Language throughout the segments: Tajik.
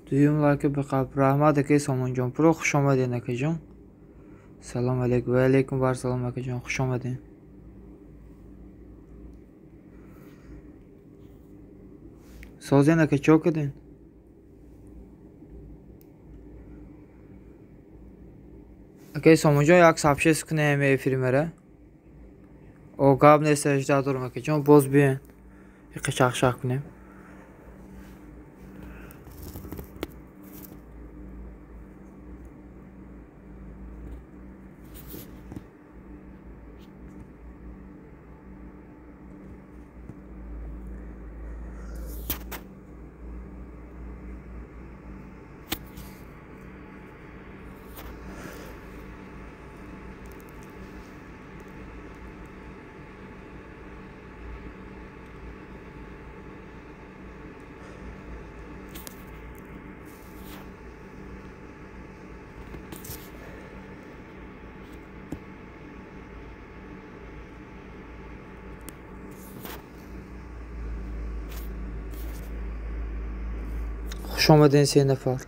Дуюм лайки биқаб. Раҳмат, акаи Сомонҷон. Пуро хуш омадед, акаҷон. Салом алейкум. Ва алейкум вассалом, акаҷон. Хуш омадед. Созен, ака, чо кардем? Акаи Сомонҷон, як сабшес кунем эфири мара. О, гап нест, ҳаждаҳ дорам, акаҷон, боз биёен. Иқа шахшах кунем. Хуш омадед, се нафар.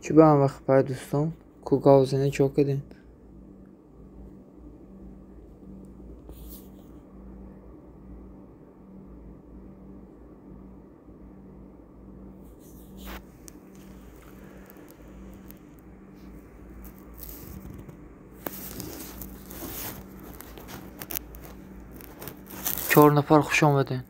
Чӣ ба ҳам вақт пай, дӯстон? Ку гавзане чо кардем? Чор нафар, хуш омадед.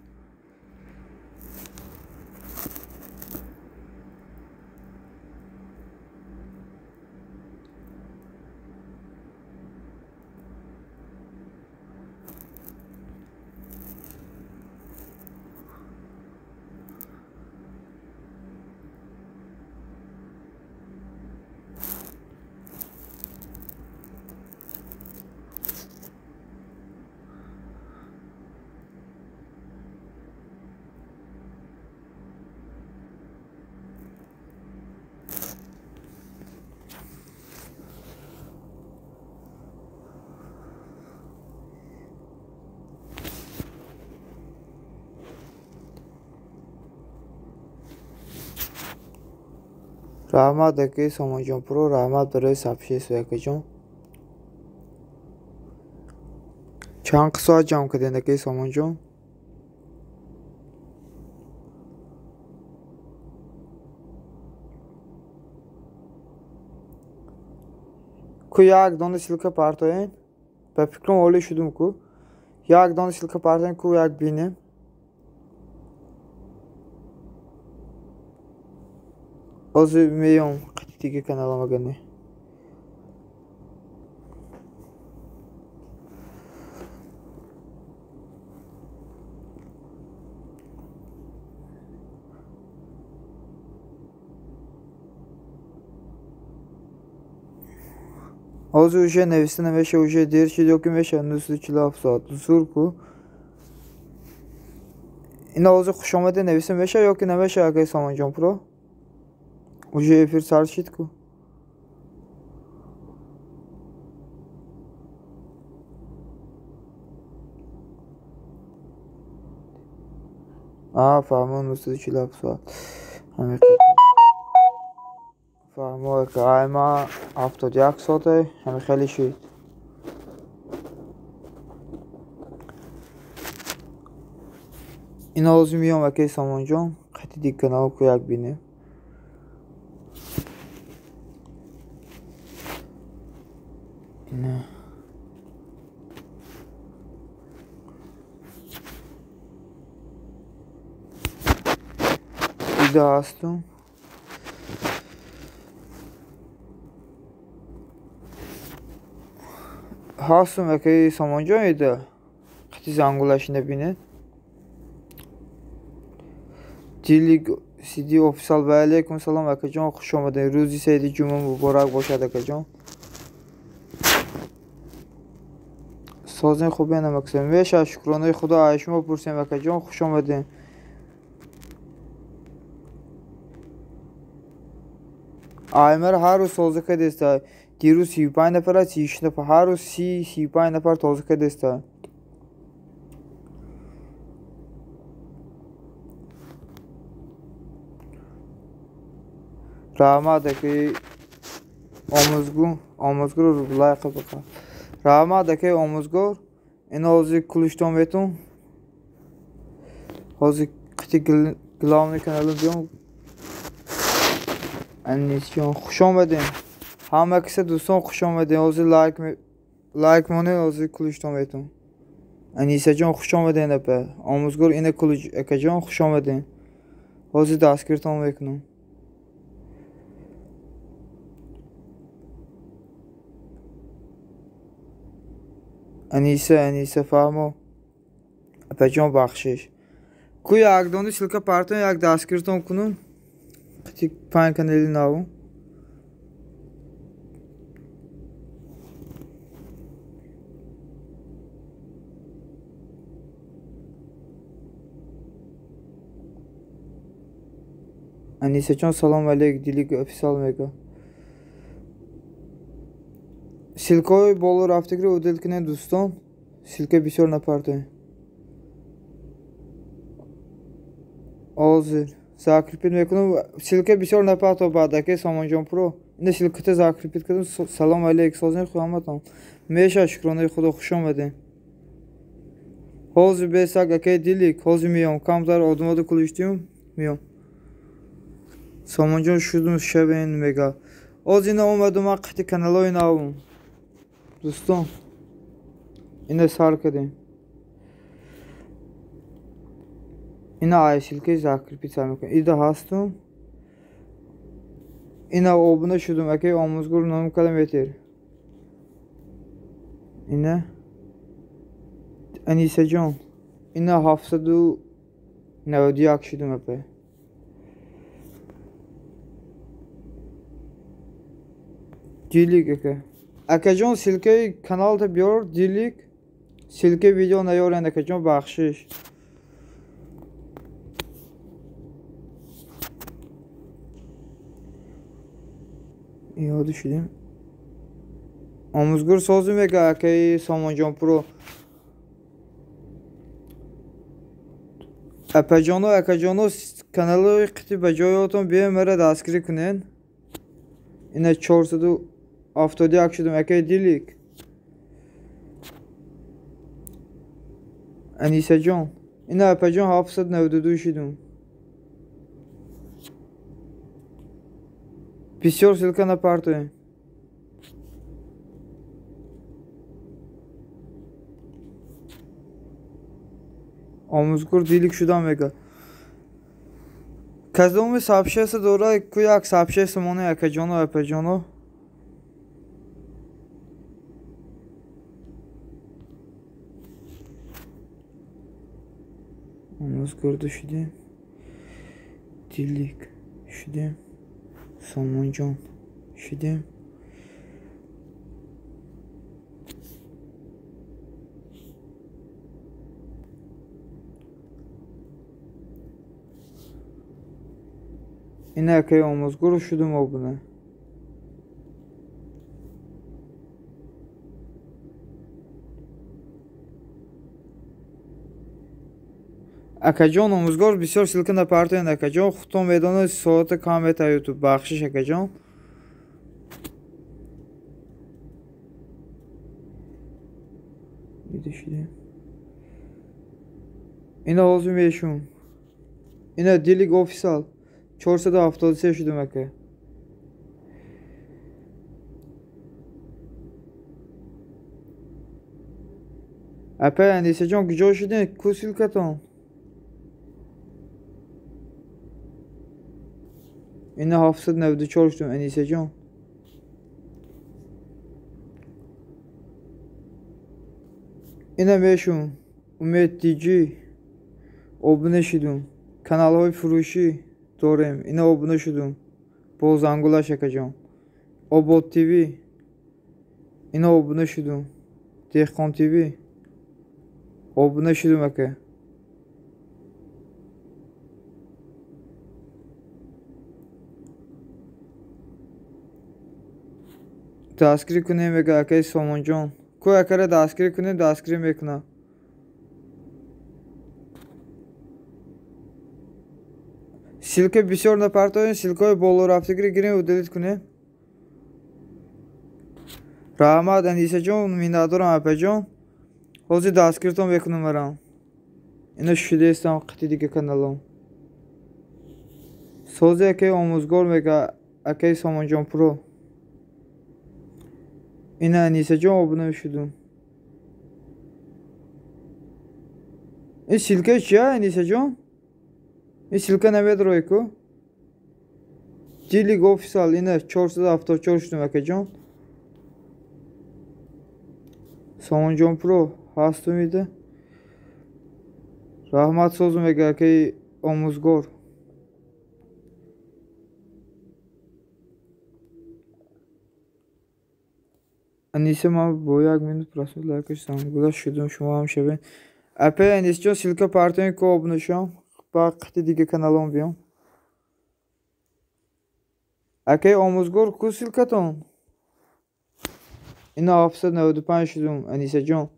Раҳмат, акаи Сомонҷон Пуро, раҳмат барои сабшесу, акаҷон. Чанд соат ҷамъ кардед, акаи Сомонҷон? Ку як дона ссылка партоен? Ба фикрам олӣ шудум ку. Як дона ссылка партоен ку, як бинем. Ҳозир меём қати дига каналам агар не. Ҳозир уже нависта намеша, уже дер шуд ё ки меша 947 соат. Зур ку. Ина ҳозир хушомаде нависта меша ё ки намеша, акаи Сомонҷон Пуро? Уже эфир сар шид ку. А, фаҳмо, 947 соат. Ҳамин фаҳмо, ака, ай ма 71 соате, ҳамин хеле шуд. Ина ҳозир меём, акаи Сомонҷон, қати диг канал ку як бинем. Ина. Ида ҳастум. Ҳастум акаи Сомонҷон ида. Қити зангулашина бинед. Дилик Сиди офисал ва алейкум салом акаҷон, хуш омадед. Рӯзи саиди ҷумъа муборак бошад акаҷон. Созин хубе намаксем. Меша шукронаи Худо ай шумо пурсем акаҷон, хуш омадед. Аймар ҳар рӯз тоза кардеста. Дирӯз 35 нафар, 36 нафар, ҳар рӯз 30-35 нафар тоза кардеста. Раҳмат акаи омӯзгор, омӯзгор лайқа бақа. Раҳмат акаи омӯзгор. Ина ҳозир кулиштон метун. Ҳозир қити главный каналым биём. Анисҷон, хуш омадем. Ҳама киса дӯстон хуш омадем. Ҳозир лайк монед, ҳозир кулиштон метун. Анисаҷон хуш омадем апа. Омӯзгор ина кулич акаҷон хуш омадем. Ҳозир дастгиртон мекунам. Аниса, Аниса фаҳмо. Апаҷон бахшиш. Ку якдони ссылка партон, як дастгиртон кунум. Қити панҷ канали наву. Анисаҷон салом алейк, Дилик офисал мега. Ссылкаҳои боло рафтагиро удел кунед дӯстон. Ссылка бисёр напартоед. Ҳозир закрепить мекунам. Ссылка бисёр напарто баъд акаи Сомонҷон Про. Ина ссылката закрепить кардам. Салом алейк, созин худ Меша шукронаи Худо, хуш омадем. Ҳозир бесак акаи Дилик, ҳозир меём. Камтар одамода кулиштиюм, меём. Сомонҷон шудум шавен мега. Ҳозир ина омадум ман қити каналҳои навум. Дӯстон, ина сар кардем. Ина ай ссылкаи закрепить сар мекунем. Ида ҳастум. Ина обуна шудум акаи омӯзгор ном калам этер. Ина Анисаҷон, ина 791 шудум апа. Дилик ака. Акаҷон ссылкаи каналта биёр, Дилик. Ссылкаи видео наёрен акаҷон, бахшиш. Ёда шудем. Омӯзгор созӣ мега акаи Сомонҷон Про. Апаҷоно, акаҷоно каналҳои қити ба ҷоётон биёем мара дастгирӣ кунед. Ина 471 шудум акаи Дилик. Анисаҷон, ина апаҷон 792 шудум. Бисёр ссылка напартоем. Омӯзгор Дилик шудам мега. Кадоми сообщество дора, ку як сообщество моне акаҷоно, апаҷоно. Омӯзгорда шудем. Дилик шудем. Сомонҷон шудем. Ина акаи омӯзгор шудум обуна. Акаҷон омӯзгор бисёр ссылка напартоед акаҷон, худтон медонед соата кам мета ютуб. Бахшиш акаҷон. Ида шудем. Ина ҳозир мешум. Ина Дилик офисал 473 шудум ака. Апа Анисаҷон куҷо шудед? Ку ссылкатон? Ина 794 шудум, Анисаҷон. Ина мешум. Умед Тиҷи обуна шудум. Каналҳои фурӯшӣ дорем. Ина обуна шудум. Бо зангулаш, акаҷон. Обод ТВ. Ина обуна шудум. Деҳқон ТВ. Обуна шудум, ака. Дастгирӣ кунем, мега акаи Сомонҷон. Ку акара дастгирӣ кунем, дастгирӣ мекунам. Ссылка бисёр напартоем, ссылкаҳои болорафтагиро гирем, удалить кунем. Раҳмат, Анисаҷон, миннатдорам, апаҷон. Ҳозир дастгиритон мекунам марам. Ина шудаистам қити дига каналом. Сози акаи омӯзгор, мега акаи Сомонҷон Про. Ина Анисаҷон обуна шудум. Ин ссылка чия, Анисаҷон? Ин ссылка намедрои ку? Дилик офисал ина 474 шудум, акаҷон. Сомонҷон Про ҳастум ида. Раҳмат, созум, мега акаи омӯзгор. Аниса, ман бо як минут просмотр лайкаш зангула шудум, шумо ҳам шавед. Апаи Анисаҷон, ссылка партоем, ку обуна шавам. Ба қити дига каналом биём. Акаи омӯзгор, ку ссылкатон? Ина 795 шудум, Анисаҷон.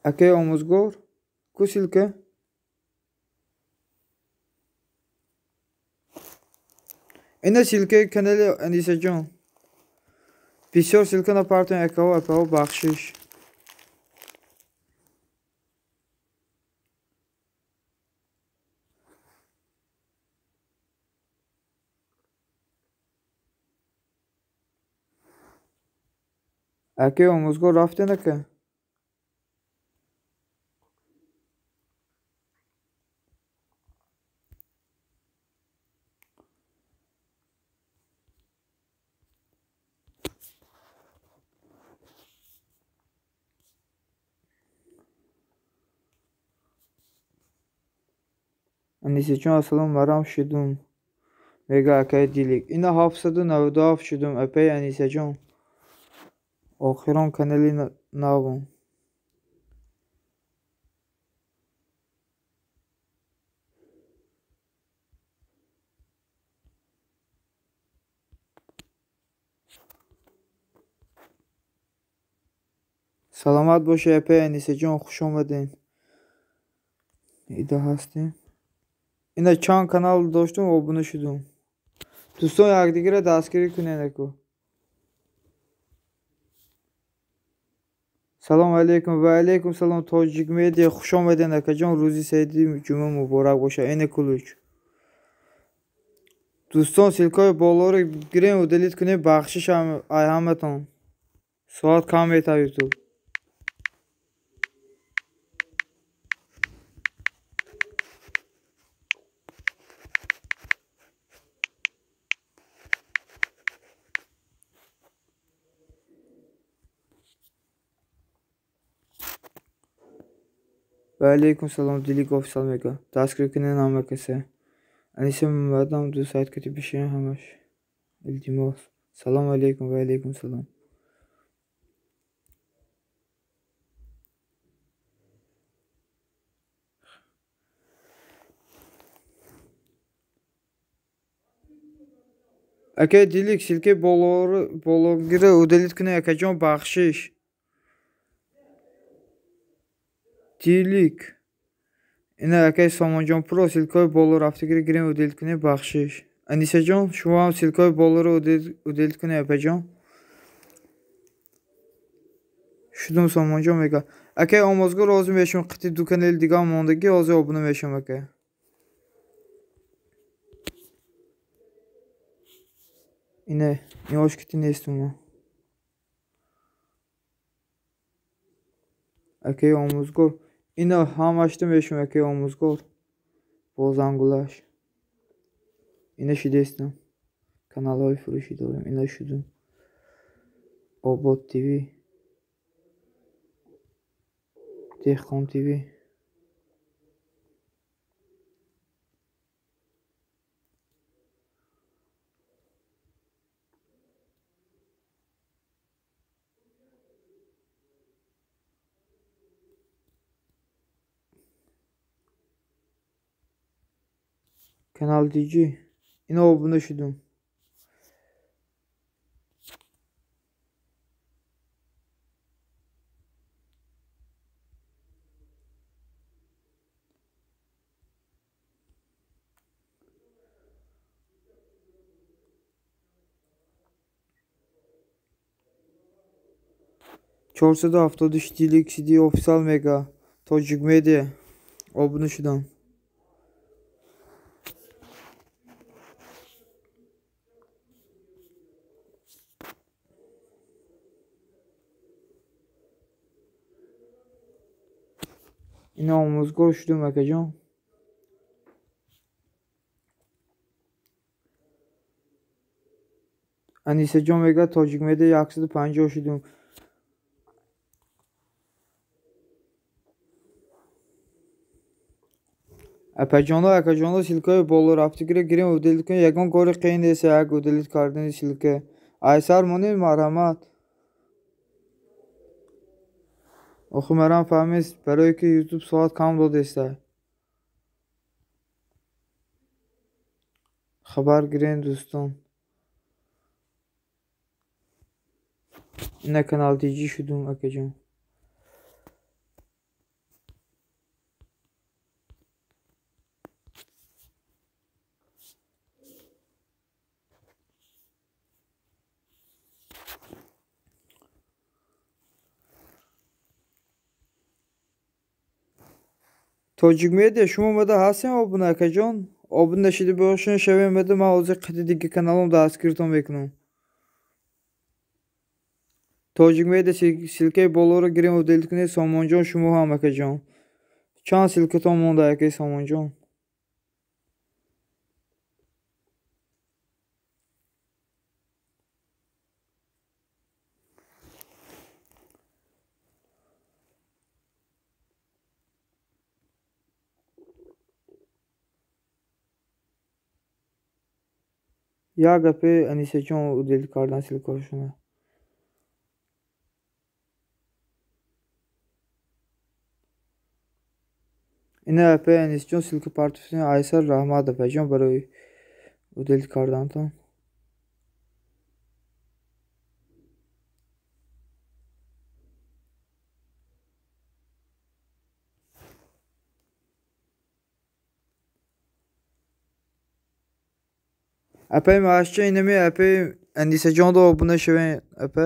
Акаи омӯзгор, ку ссылка? Ина ссылкаи канали Анисаҷон. Бисёр ссылка напартоем, акаҳо, апаҳо, бахшиш. Акаи омӯзгор рафтен, ака? Анисаҷон, ассалом, марам шудум, мега акаи Дилик. Ина 797 шудум, апаи Анисаҷон. Охирон канали навум. Саломат бошед, апаи Анисаҷон, хуш омадед. Ида ҳастем. Ина чанд канал доштум, обуна шудум. Дӯстон, якдигарро дастгирӣ кунед, аку. Салом алейкум ва алейкум салом, Тоҷик Медиа, хуш омадед, акаҷон. Рӯзи саиди ҷумъа муборак бошад. Ина кулуч. Дӯстон, ссылкаҳои болоро гирем, удалить кунем, бахшиш ай ҳаматон. Соат кам метавад Ютуб. Ва алейкум салом, Дилик офисал мега. Дастгирӣ кунед ҳама касе. Аниса, мадам ду сайт кати бишин ҳамаш. Илтимос. Салом алейкум ва алейкум салом. Акаи Дилик, ссылкаи бологиро удалить кунед, акаҷон, бахшиш. Дилик. Ина акаи Сомонҷон Про, ссылкаҳои болорафтагиро гирем, удалить кунед, бахшиш. Анисаҷон, шумо ҳам ссылкаҳои болоро удалить кунед, апаҷон. Шудум, Сомонҷон, мега. Акаи омӯзгор, ҳозир мешум, қити ду канали дигар мондагӣ, ҳозир обуна мешавам, ака. Ина, ин ош кити нестум ман. Акаи омӯзгор. Ина ҳамашта мешум, акаи омӯзгор. Бо зангулаш. Ина шидестам. Каналҳои фурӯшӣ дорем. Ина шудум. Обод ТВ. Деҳқон ТВ. Канал ДЖ. Ина обуна шудум. 476 XD офисал мега. Тоҷик медиа. Обуна шудам. Ина омӯзгор шудум, акаҷон. Анисаҷон мегӯяд Тоҷик медиа 150 шудум. Апаҷоно, акаҷоно, ссылкаи боло рафтагиро гирем, удалить кунем. Ягон кори қиин нест, як удалить кардани ссылка. Айсар монед, марҳамат. Охи марам фаҳмист, барое ки ютуб соат кам додеста. Хабар гирем, дӯстон. Ина канал ДЖ шудум, акаҷон. Тоҷик медиа, шумо омада ҳастем обуна, акаҷон? Обуна нашида бошен, шавем омада, ман ҳозир қати дига каналом дастгиртон мекунам. Тоҷик медиа ссылкаи болоро гирем, удалить кунед. Сомонҷон, шумо ҳам, акаҷон. Чанд ссылкатон монда, акаи Сомонҷон? Як гапе Анисаҷон удалить кардан ссылкаҳошона. Ина апаи Анисаҷон ссылка партофтем. Айсар раҳмат, апаҷон, барои удалить кардантон. Апаи Маашча, инами апаи Анисаҷонро обуна шавем, апа.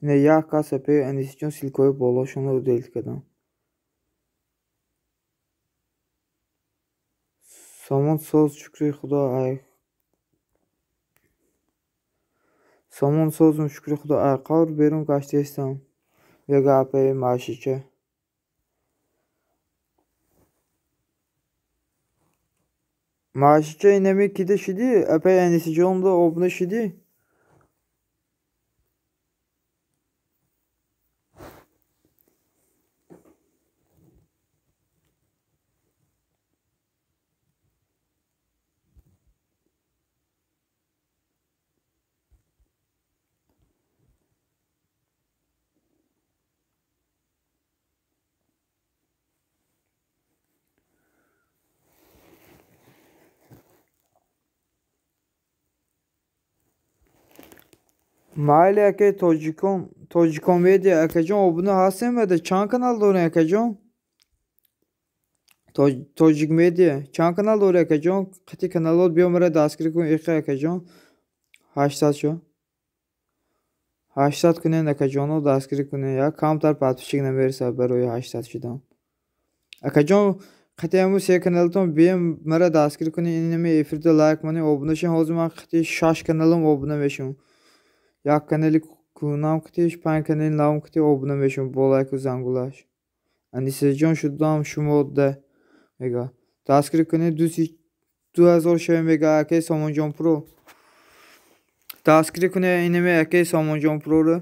Ина як кас апаи Анисаҷон ссылкаҳои болошонро удалить кардам. Сомон соз, шукри худо. Сомон созум, шукри худо. Ай қавр берун гаштаистам. Мега апаи маъшича. Маъшича инами кида шидӣ? Апаи Анисаҷонда обуна шидӣ? Майли акаи тоҷикон, Тоҷикон медиа акаҷон обуна ҳастем вада чанд канал дорем акаҷон? Тоҷик медиа чанд канал дорӣ акаҷон? Қити каналот биё мара дастгирӣ кун иқа акаҷон. 800 шо. 800 кунен акаҷоно дастгирӣ кунен. Як камтар подписчик намерасад барои 800 шудан. Акаҷон қити ҳамун се каналатон бием мара дастгирӣ кунен, инами эфирда лайк монем, обуна шем. Ҳозир ман қити 6 каналам обуна мешавам. Як канали кунам қитиш, 5 канали навам қити обуна мешавам бо лайку зангулаш. Анисаҷон шудам шумо да мега. Дастгирӣ кунед 2000 шавем мега акаи Сомонҷон Про. Дастгирӣ кунед инами акаи Сомонҷон Проро.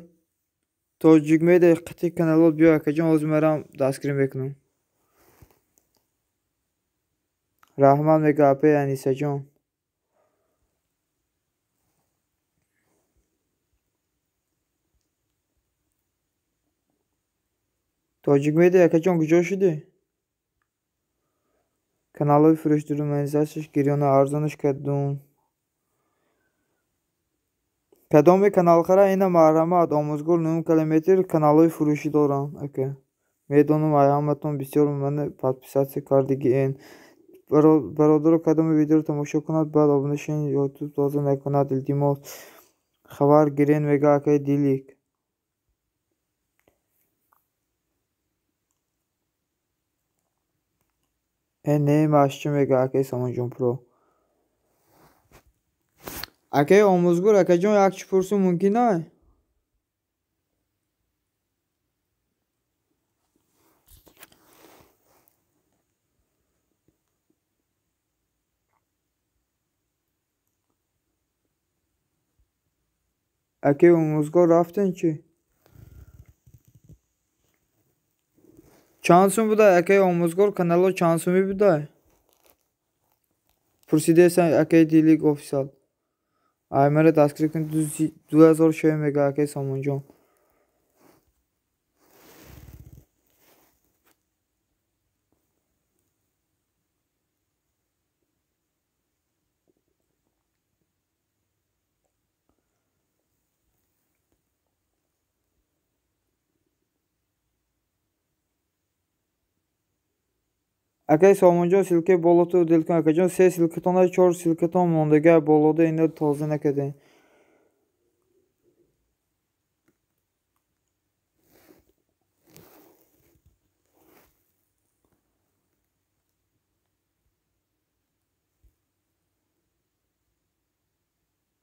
Тоҷик медиа қити каналот биё акаҷон, ҳозир марам дастгирӣ мекунам. Раҳмат мега апаи Анисаҷон. Тоҷик медиа акаҷон куҷо шудӣ? Каналҳои фурӯшдуру монетизатсияш гирёна арзонаш кардум. Кадоме каналхара ина марҳамат омӯзгор 9 километр каналҳои фурӯшӣ доранд ака. Медонам ай ҳаматон бисёр мана подписатсия кардагиен. Бародаро кадоме видеоро тамошо кунад баъд обуна шавед, ютуб тоза накунад илтимос. Хабар гирен мега акаи Дилик. Не машчи мега акаи Сомонҷон Про. Акаи омӯзгор акаҷон як чӣ пурсум мумкин ай? Акаи омӯзгор рафтен чӣ? Чанд сум будай акаи омӯзгор канало чанд сумӣ будай? Пурсидесан акаи Дилик офисал. Ай мара дастгирӣ кун 2000 шавем мега акаи Сомонҷон. Акаи Сомонҷон ссилкаи болото дил кун акаҷон, 3 ссилкатон 4 ссилкатон мондага болода ино тоза накардем.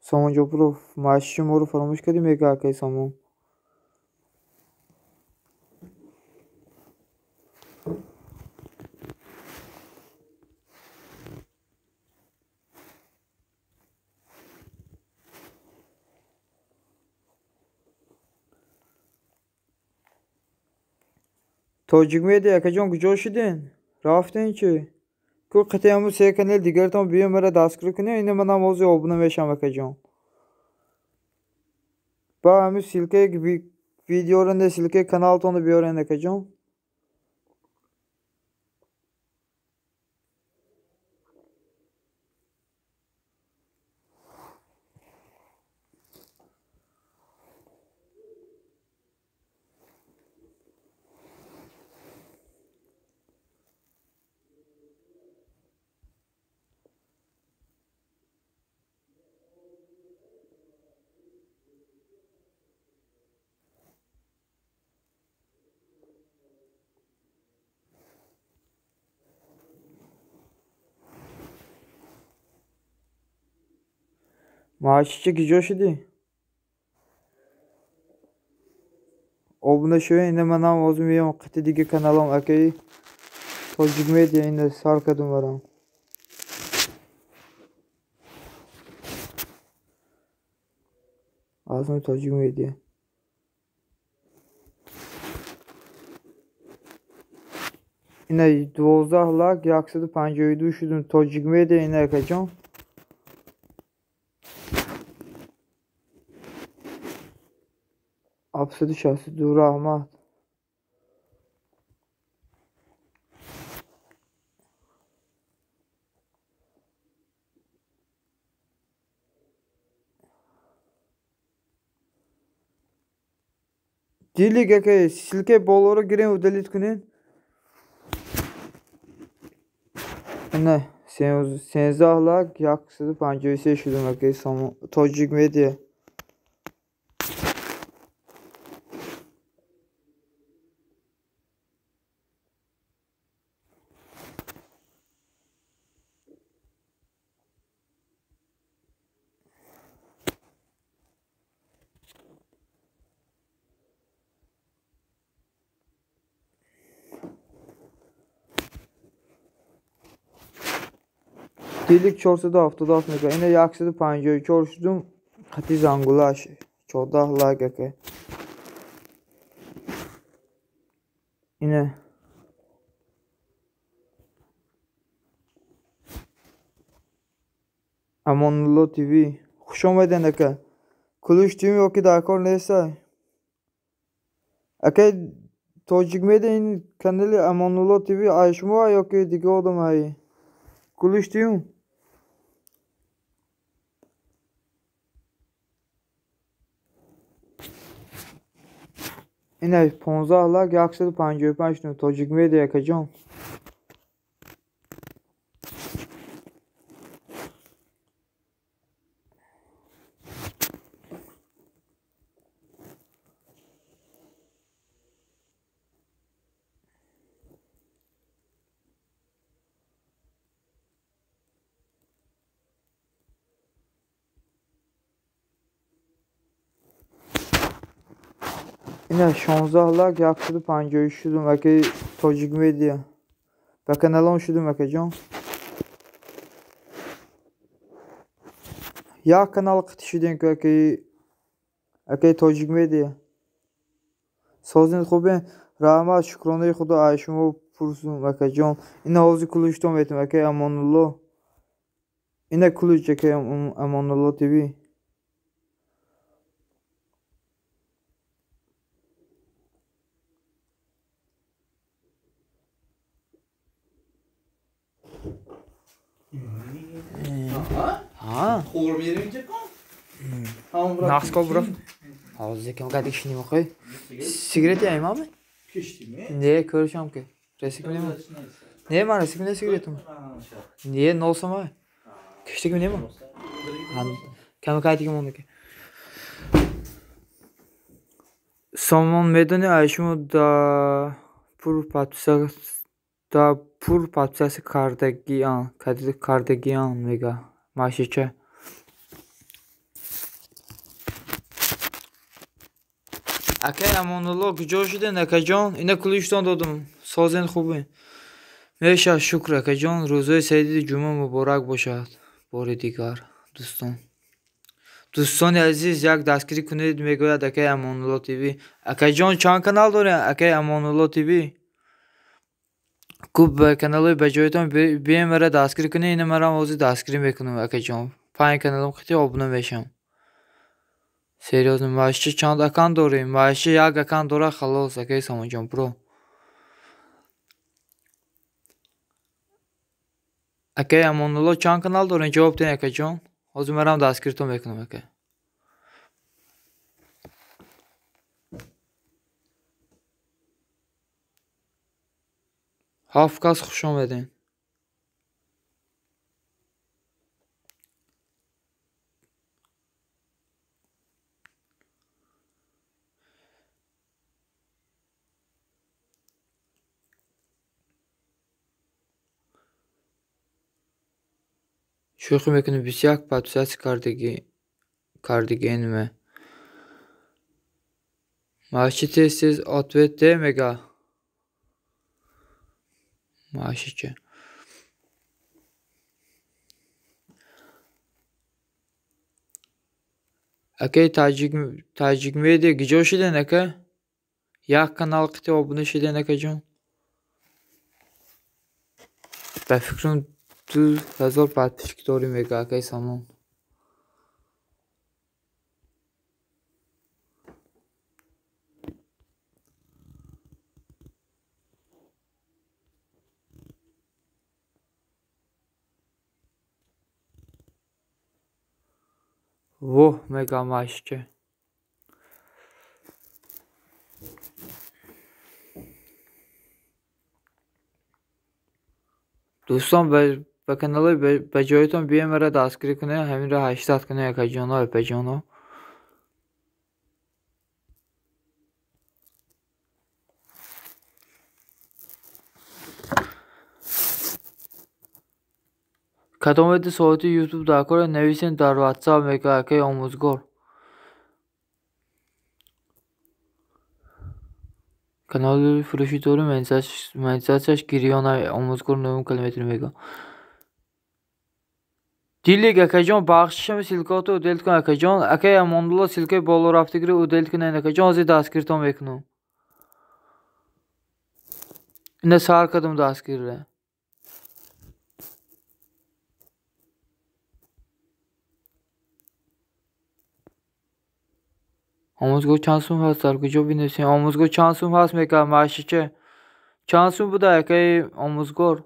Сомонҷон Про маъшиши моро фаромӯш кардӣ мега акаи Сомон. Тоҷик медиа акаҷон куҷо шуден? Рафтен чӣ? Ку қити ҳамун се канал дигаратон биё мара дастгирӣ кунед, ина манам ҳозир обуна мешавам акаҷон. Ба ҳамун ссилкаи видеоро не ссилкаи каналтонро биёрен акаҷон. Маҳашича киҷо шудӣ? Обуна шавед, ина манам ҳозир меём қити дига каналам акаи Тоҷик Медиа ина сар кардум барам. Аз номи Тоҷик Медиа. Ина 12 лайк 152 шудум Тоҷик Медиа ина акаҷон. Абсаду шасту ду раҳмат. Дилик ака, ссылкаи болоро гирем удалить кунед. Ина 13 лайк 153 шудум акаи Тоҷик Медиа. Дилик 477 мекунад. Ина 154 шудум қати зангулаш 14 лайк ака. Ина Амонулло ТВ. Хуш омадед ака. Кулуш ТВ ёки дар кор нестай? Ака Тоҷик Медиа ин канали Амонулло ТВ ай шумо ёки дига одам ҳай? Кулуш ТВ? Ина 15 лайк 155 шудум Тоҷик Медиа акаҷон. Ина 16 лайк 153 шудум акаи Тоҷик Медиа. Ба каналом шудум акаҷон. Як канал қити шудем ку акаи Тоҷик Медиа. Созин хубен, раҳмат, шукронаи худо ай шумо пурсум акаҷон. Ина ҳозир кулуштон метум акаи Амонулло. Ина кулуч акаи Амонулло ТВ. Ха? Хор мерем ҷакон? Нақс кор бурафт. Ҳозир кам кади кишинем охи. Сигарети аймаме? Киштиме? Не, көршам ки. Ресик нема. Не, ман ресик не сигаретум. Не, нолсама. Киштигим нема. Кам кади мондаки. Сомон медони ай шумо да пур подписа да пур подписаси кардагиан, кардагиан мега. Машича. Акай Амонулло куҷо шуден акаҷон? Ина кулиштон додум. Созен хубе. Мешавад шукр акаҷон. Рӯзои саиди ҷумъа муборак бошад. Бори дигар дӯстон. Дӯстони азиз, як дастгирӣ кунед, мегӯяд акай Амонулло ТВ. Акаҷон чанд канал дорем? Акай Амонулло ТВ. Ку ба каналҳои ба ҷоятон бием мара дастгирӣ кунед, ина марам ҳозир дастгирӣ мекунам акаҷон. 5 каналам қити обуна мешавам. Серьёзно, маҳашча чанд аккаунт дорем? Маҳашча як аккаунт дора халос, акаи Сомонҷон бро. Акаи Амонулло чанд канал дорем? Ҷавоб диҳед акаҷон. Ҳозир марам дастгиритон мекунам ака. Ҳафт кас хуш омадед. Шӯхӣ мекунем, 21 подписатсия кардагӣ. кардигенме. Маҳши тез тез ответ де мега. Маҳшича. Акаи Таҷик Медиа гиҷо шиден ака? Як канал қити обуна шиден акаҷон? Ба фикрам 2000 подписчик дорӣ мега акаи Салмон. Воҳ мега маҳшича. Дӯстон ба каналҳои ба ҷоятон биёем маро дастгирӣ кунед, ҳаминро 800 кунед акаҷоно, апаҷоно. Кадомеди соати ютуб дар кора нависен дар ватсап мега акаи омӯзгор. Канали фурӯшӣ дорем, монетизатсияш гирён омӯзгор 9 километр мега. Дилик акаҷон бахшишам ссылкаото удалить кун акаҷон. Акаи Амонулло ссылкаи боло рафтагиро удалить кунед акаҷон, ҳозир дастгиртон мекунам. Ина сар кардам дастгирра. Омӯзгор чанд сум ҳаст дар куҷо бинависем? Омӯзгор чанд сум ҳаст мега маҳшича? Чанд сум буда акаи омӯзгор?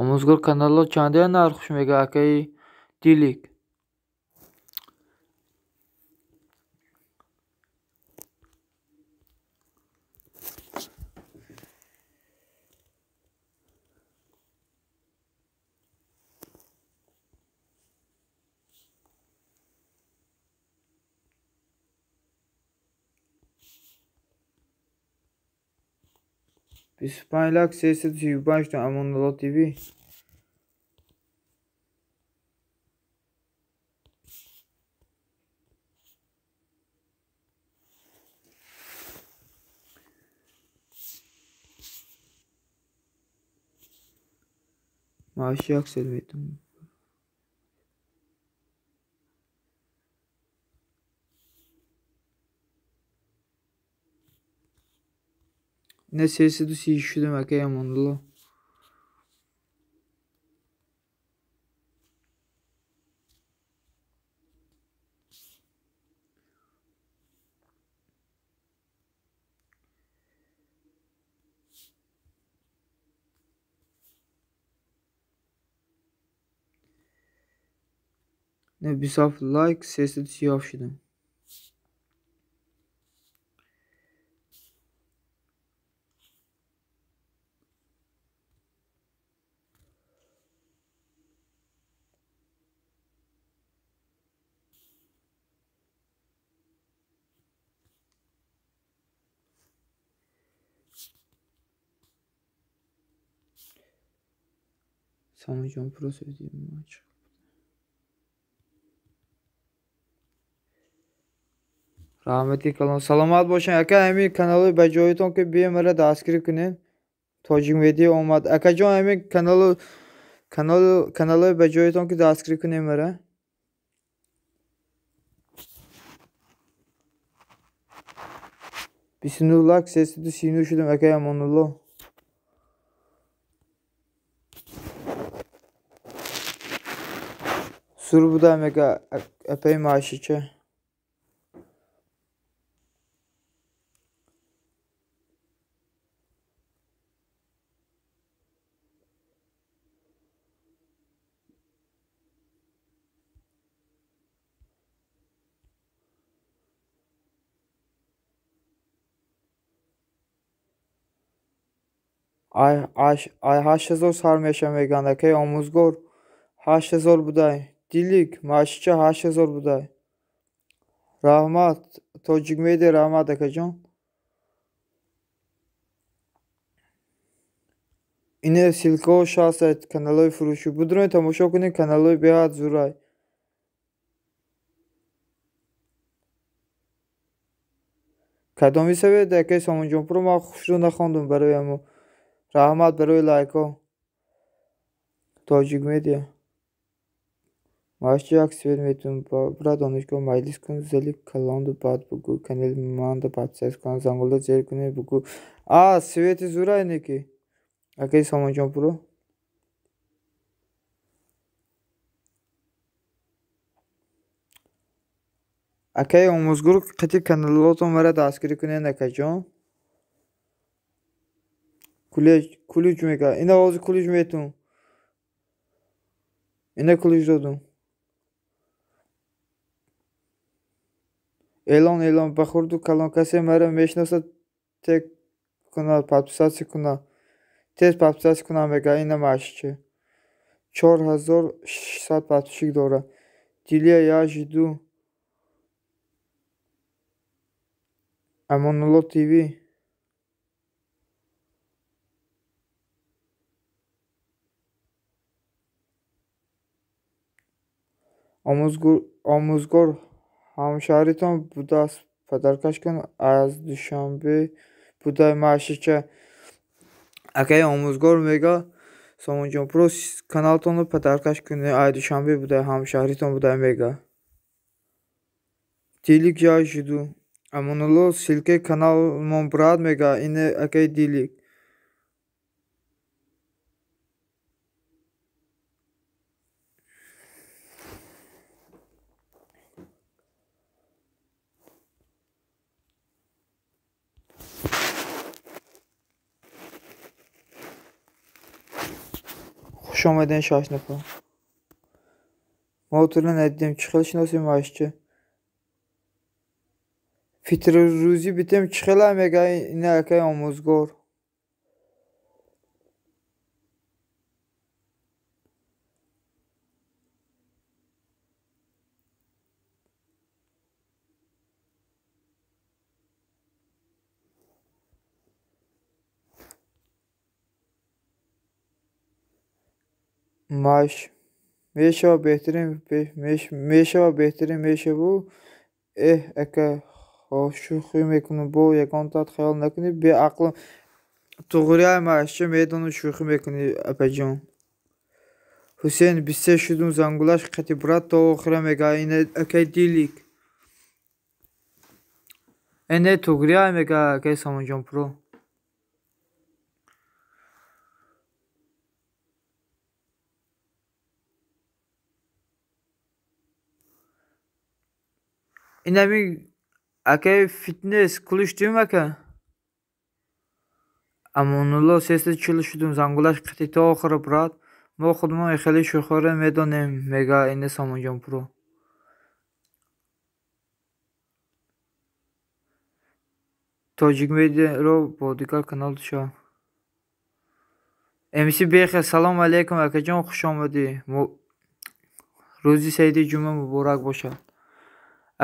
Омӯзгор каналҳо чандая нархш мега акаи Дилик? Бисту панҷ лак 335 то Амонулло ТВ. Маҳши як сел метавонам. Ина 330 шудам акаи Амонулло. Ина 27 лайк 337 шудам. Саломҷон просто раҳмати калон. Саломат бошед ака. Ҳамин каналҳои ба ҷоятон ки биёем маро дастгирӣ кунед. Тоҷик Медиа омад. Акаҷон ҳамин каналҳои ба ҷоятон ки дастгирӣ кунед маро. 29 лак 339 шудам акаи Амонулло. Сур буда мега апаи маҳшича. Ай 8000 сар меша меган акаи омӯзгор. 8000 будай. Дилик маҳшича 8000 будай. Раҳмат Тоҷик Медиа, раҳмат акаҷон. Ина ссылкаҳо ҳастад каналҳои фурӯшӣ. Будроед тамошо кунед, каналҳои беҳад зӯрай. Кадоми совет акаи Сомонҷонпуро ман хушрӯ нахондум барои амо. Раҳмат барои лайкҳо. Тоҷик медиа. Машчи як свет метун бра донишгоҳ маҷлис кун зали калонду баъд бугӯ канали манда подписаться кунанд зангӯла зер кунед бугӯ. А свети зура ине ки акаи Сомонҷонпуро. Акаи омӯзгор қити каналотон мара дастгирӣ кунед акаҷон. Кулиҷ мега. Ина ҳозир кулиҷ метун. Ина кулиҷ додум. Эълон эълон ба хурду калон касе мара мешиносад тек кунад подписаться кунад. Тез подписаться кунад мега ина машчи. 4600 подписчик дорад. Дилия я жду. Амонулло ТВ. Омӯзгор ҳамшаҳритон будааст падаркаш кун аз Душанбе будай машича. Акаи омӯзгор мега Сомонҷонпуро каналтонро падаркаш кунед ай Душанбе будай ҳамшаҳритон будай мега. Дилик я жду. Амонулло ссылкаи каналмон брат мега ине акаи Дилик. Хуш омадем шаш нафар. Мо туро надидем чӣ хел шиносем машчи. Фитррӯзӣ битем чӣ хела мега ина акаи омӯзгор. Маш мешава беҳтарин мешава беҳтарин мешаву эҳ ака шӯхӣ мекунам бо ягонтат хаёл накунӣ беақлам туғрияй машча медонам шӯхӣ мекунӣ апаҷон. Ҳусейн 23 шудум зангулаш қати брат то охира мега ина акаи Дилик. Эне туғрияй мега акаи Сомонҷонпуро. Инами акаи фитнес кулиш дюм ака. Амонулло 340 шудум зангулаш қати то охира брат. Мо худмон хеле шӯхиҳоро медонем мега ина Сомонҷонпуро. Тоҷик медиаро бо дигар канал шав. МС Бехе салом алейкум акаҷон хуш омадӣ. Рӯзи саиди ҷумъа муборак бошад.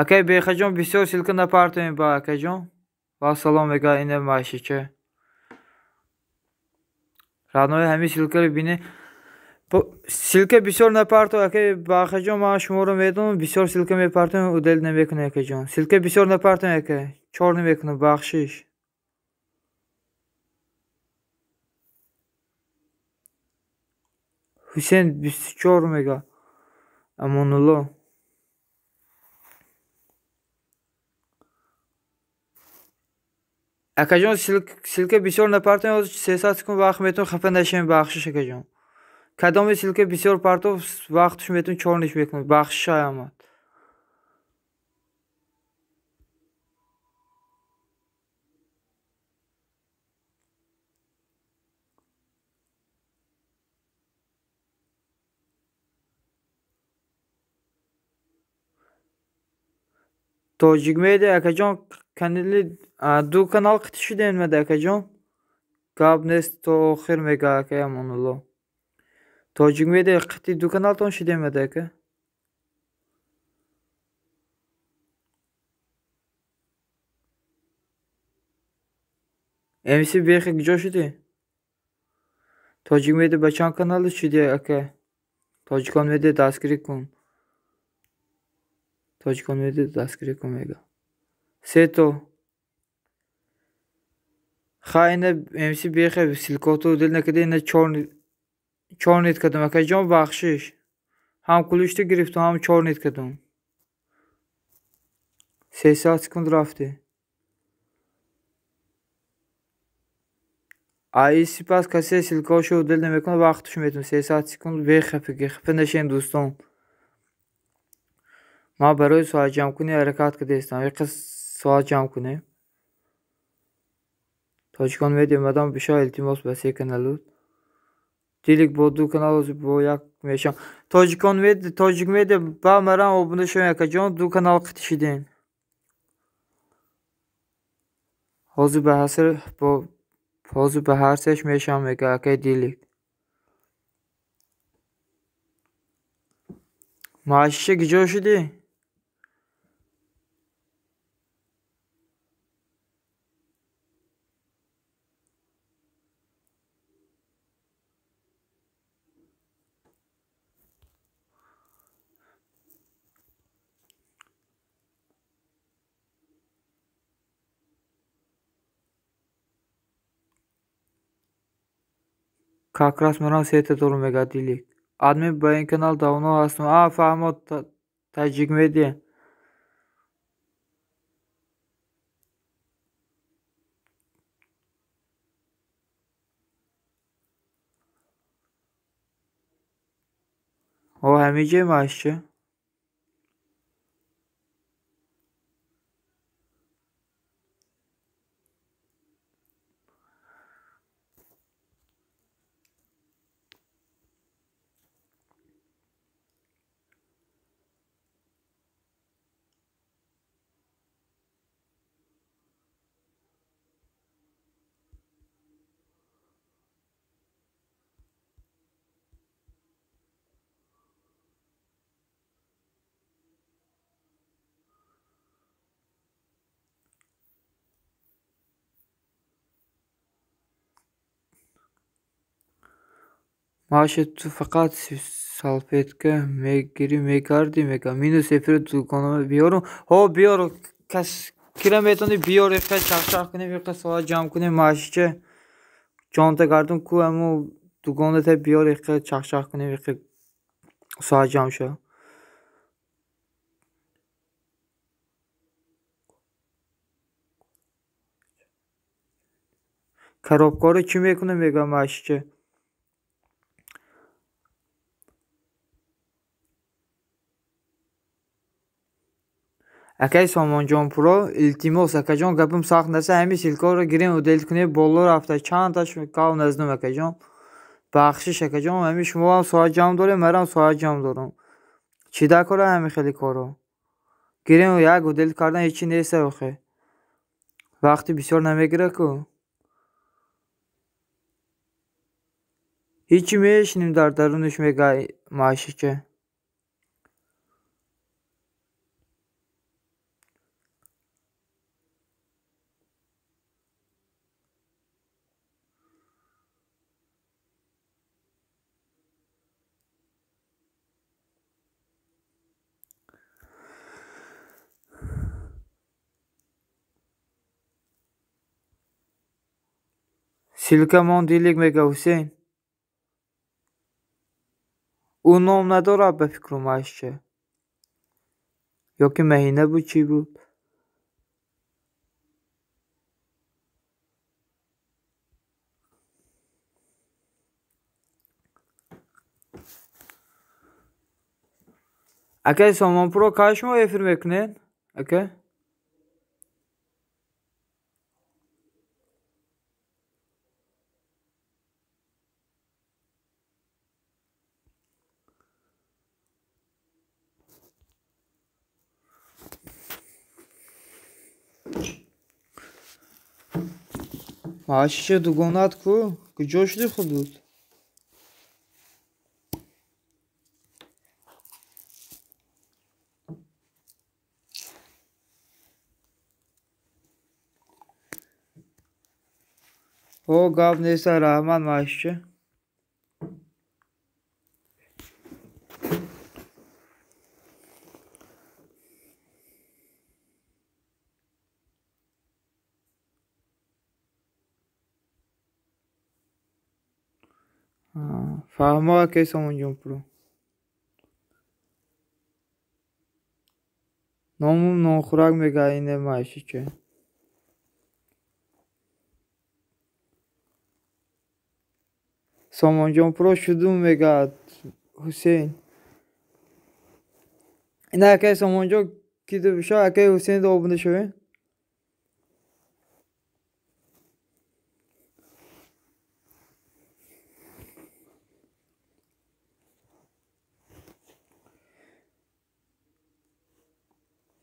Акаи Бехаҷон бисёр ссылка напартоем ба акаҷон. Ва салом мега ина машича. Раднои ҳамин ссылкаро бинед. Ссылка бисёр напарто акаи Бахаҷон ман шуморо медонам бисёр ссылка мепартоем удал намекунед акаҷон. Ссылка бисёр напартоем ака. Чор намекунам бахшиш. Ҳусейн 24 мега. Амонулло. Акаҷон ссылка бисёр напартоем ҳозир 300 секунд вақт метавон хафа нашавем бахшиш акаҷон. Кадоме ссылка бисёр партов вақтш метавон чор ниш мекунад бахшиш ай омад. Тоҷик медиа акаҷон канали ду канал қити шудем мада акаҷон. Гап нест то охир мега акаи Амонулло. Тоҷик медиа қити ду каналтон шудем мада ака. МС Бехе куҷо шудӣ? Тоҷик медиа ба чанд канал шудӣ ака? Тоҷикон медиа дастгирӣ кун. Тоҷикон медиа дастгирӣ кун мега. Се то. Ха ина МС бехе ссылкото удалить накарда, ина чёрный кардам акаҷон, бахшиш. Ҳам ключта гирифтам, ҳам чёрный кардам. 300 секунд рафтӣ. Аи сипас касе ссылкаҳошо удалить намекунад, вақташ метавон 300 секунд бехафагӣ. Хафа нашавем дӯстон. Ман барои соатҷамъкунӣ ҳаракат кардаистам. Иқа соат ҷамъ кунем. Тоҷикон медиа мадам бишав илтимос ба се каналут. Дилик бо ду канал бо як мешавам. Тоҷикон медиа, Тоҷик медиа ба марам обуна шавем акаҷон, ду канал қити шидем. Ҳозир ба ҳаср бо ҳозир ба ҳар сеш мешавам мега акай Дилик. Маошиша киҷо шудӣ? Как раз мерам сета дорум мега Дилик. Админ ба ин канал давно ҳастам. А, фаҳмо, Таҷик медиа. О, ҳамиҷе маошча? Маоши ту фақат салфетка мегирӣ мегардӣ мега. Минус эфири дуконама биёрум. Ҳо биёр, кас кира метавонӣ биёр, иқа чахчах кунем, иқа соат ҷамъ кунем, маошича ҷонта гардум ку аму дугоната биёр, иқа чахчах кунем, иқа соат ҷамъ шава. Коробкаро чӣ мекунем мега маошича? Акай Сомонҷонпуро илтимос акаҷон, гапим сахт наса, ҳамин ссылкаҳоро гирем удалить кунем, боло рафта чандташ гав назнам акаҷон. Бахшиш акаҷон, ҳамин шумоам соат ҷамъ дорем, марам соат ҷамъ дорам. Чӣ дар кора ҳамин хели корро? Гирем як удалить кардан ҳечи нест охе. Вақти бисёр намегира ку. Ҳечи мешинем дар дарунаш мега маошича. Ссылка мон Дилик мега Ҳусейн. Ӯ ном надорад ба фикру маошча. Ё ки маҳина буд, чӣ буд? Акай Сомонпуро кай шумо эфир мекунед? Ака? Маошиша дугонат ку? Куҷо шуди худут? Ҳо, гап неста, раҳмат маошича. Фаҳмо акай Сомонҷон Про. Номум нонхӯрак мега ине маишича. Сомонҷон Про шудум мега Ҳусейн. Ина акай Сомонҷон киду биша акай Ҳусейн до обуна шавем.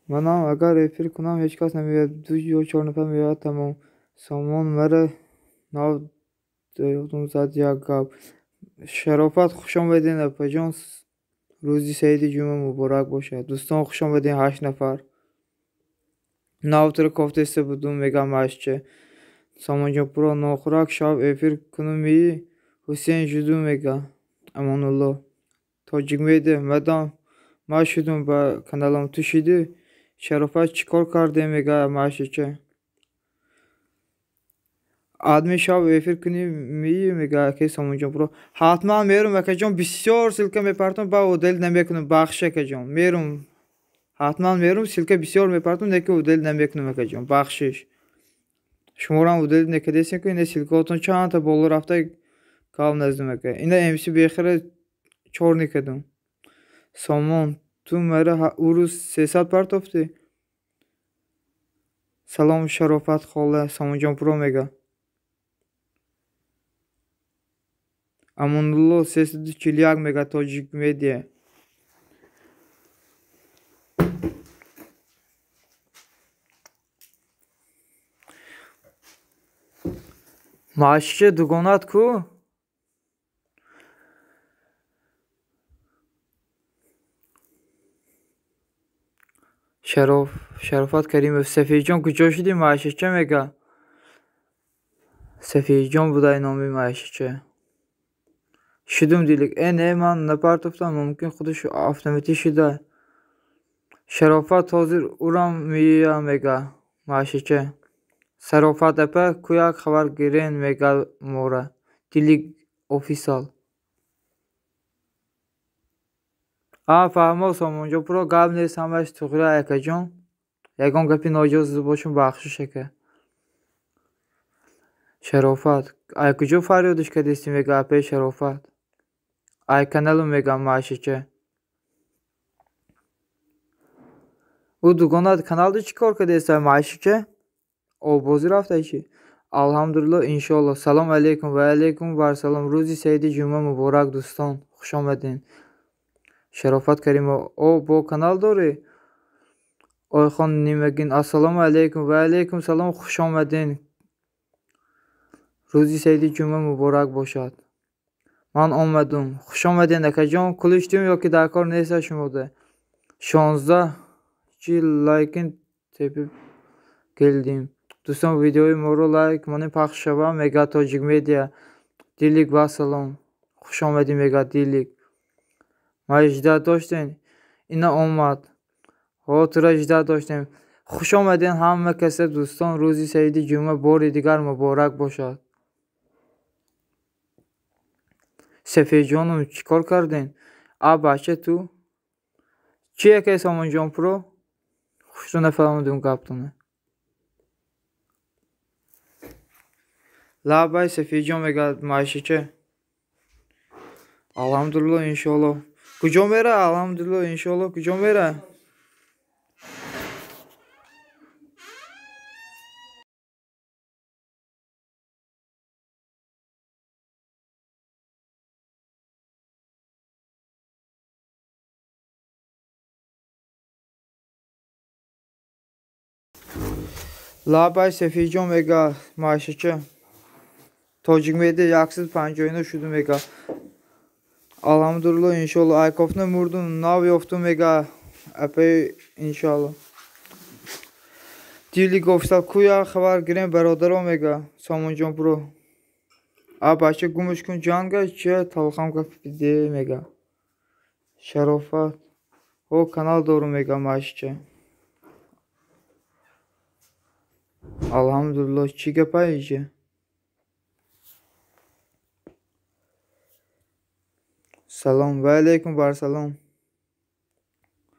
Манам агар эфир кунам ҳеҷ кас намеояд, ду ё чор нафар меояд тамом. Сомон мара нав ёдум зад як гап. Шарофат хуш омадед апаҷон, рӯзи саиди ҷумъа муборак бошад. Дӯстон хуш омадед 8 нафар. Навтро кофтеста будум мегам ашча. Сомонҷон Про нохӯрак шаб эфир кунумӣ Ҳусейн жуду мега Амонулло. Тоҷик меде мадам ман шудум ба каналам ту шидӣ? Шарофат чӣ кор кардем мега маашича. Адми шаб эфир кунӣ мии мега акай Сомонҷон Про. Ҳатман мерум акаҷон, бисёр ссылка мепартам ба удалить намекунам, бахш акаҷон. Мерум. Ҳатман мерум, ссылка бисёр мепартам, лекин удалить намекунам акаҷон, бахшиш. Шуморам удалить накардесем ки ина ссылкаотон чандта боло рафта гап наздум ака. Ина МС бехира чор никардум. Сомон ту мара ӯ рӯз 300 партофтӣ? Салом Шарофат хола, Сомонҷон Про мега. Амонулло 341 мега Тоҷик медиа. Маашича дугонат ку? Шарофат Каримов Сафиҷон куҷо шудӣ маашича мега? Сафиҷон будай номи маашича. Шудум дилик. Э не ман напартофтам, мумкин худаш автоматӣ шуда. Шарофат ҳозир урам мия мега маашича. Сарофат апа кӯяк хабар гирен мега мора. Дилик офисал. А фаҳмо Сомонҷон Про гап нест, ҳамааш туғри акаҷон. Ягон гапи ноҷоз бошум бахшиш ака. Шарофат ай куҷо фарёдиш кардистӣ мега апаи Шарофат? Ай каналу мега маашича. Ӯ дугонат каналда чӣ кор кардеста маашича? Оббозӣ рафтай чӣ? Алҳамдулилло иншоалло. Салом алейкум ва алейкум вассалом. Рӯзи саиди ҷумъа муборак дӯстон. Хуш омадед. Шарофат Каримов о бо канал дорӣ? Ойхон Нимагин ассалому алейкум ва алейкум салом. Хуш омадед. Рӯзи саиди ҷумъа муборак бошад. Ман омадум. Хуш омадед акаҷон. Кулиштим ё ки дар кор неста шумода? 16 чи лайкин тепиб келдим. Дӯстон видеои моро лайк монед пахш шава мега Тоҷик медиа. Дилик вассалом. Хуш омадӣ мега Дилик. Ма жда доштем, ина омад. Ҳо тура жда доштем. Хуш омадед ҳама каса дӯстон. Рӯзи саиди ҷумъа бори дигар муборак бошад. Сафиҷоном чӣ кор кардем? А бача ту? Чӣ акай Сомонҷон Про? Хушрӯ нафаҳмидум гаптона. Лабай Сафиҷон мега маашича. Алҳамдулилло иншоалло. Куҷо мера? Алҳамдулилло иншоалло куҷо мера? Лабай Сафиҷон мега маашича. Тоҷик медиа 159 шуду мега. Алҳамдулилло иншоалло. Айкофна мурдум нав ёфтум мега апаи иншоалло. Дилик офисал кӯя хабар гирем бародаро мега Сомонҷон Про. А бача гумш кун ҷанга чия талхам гапиде мега. Шарофат ҳо канал дорум мега маашича. Алҳамдулилло чӣ гапа иҷа? Салом ва алайкум барсалом.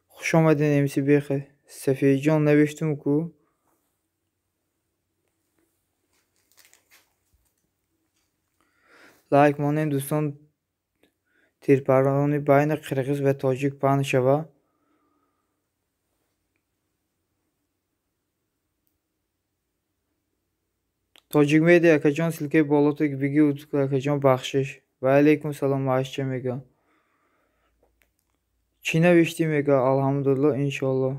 Хуш омадед МС Бехе. Сафиҷон навиштум ку. Лайк монем дӯстон, тирпарони байни қирғиз ва тоҷик паҳн шава. Тоҷик медиа акаҷон ссылкаи болото бигӣ акаҷон бахшиш. Ва алайкум салом маашча мега. Чӣ навиштӣ мега? Алҳамдулилло иншоалло.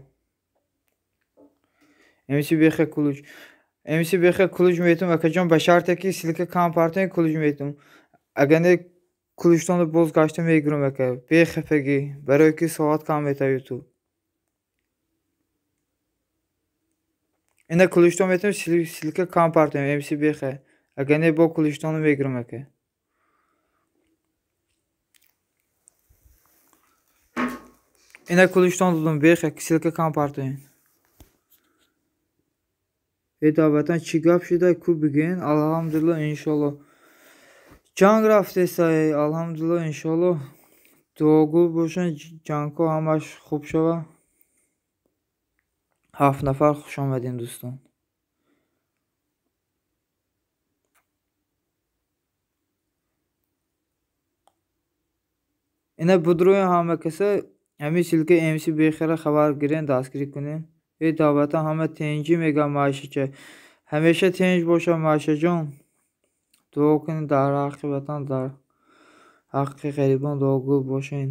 МС Бехе кулуч. МС Бехе кулуч метум акаҷон ба шарте ки ссылка кам партоен кулуч метум. Агар не кулучтонро боз гашта мегирам ака. Бехафагӣ барое ки соат кам мета ютуб. Ина кулучтон метум ссылка кам партоем МС Бехе. Агар не бо кулучтонро мегирам ака. Ина кулучтон додум бехе ссылка кам партоем. Э даватан чӣ гап шуда ку бигӯен? Алҳамдулилло иншоалло. Ҷанг рафтеса алҳамдулилло иншоалло. Дуогӯ бошанд ҷангҳо ҳамаш хуб шава. 7 нафар хуш омадем дӯстон. Ина будрои ҳама каса ҳамин ссылкаи МС Бехера хабар гирен дастгирӣ кунен. Э даватан ҳама тенҷӣ мега маишача. Ҳамеша тенҷ боша маишаҷон. Дуо кунед дар ҳаққи ватан, дар ҳаққи ғарибон дуогӯ бошен.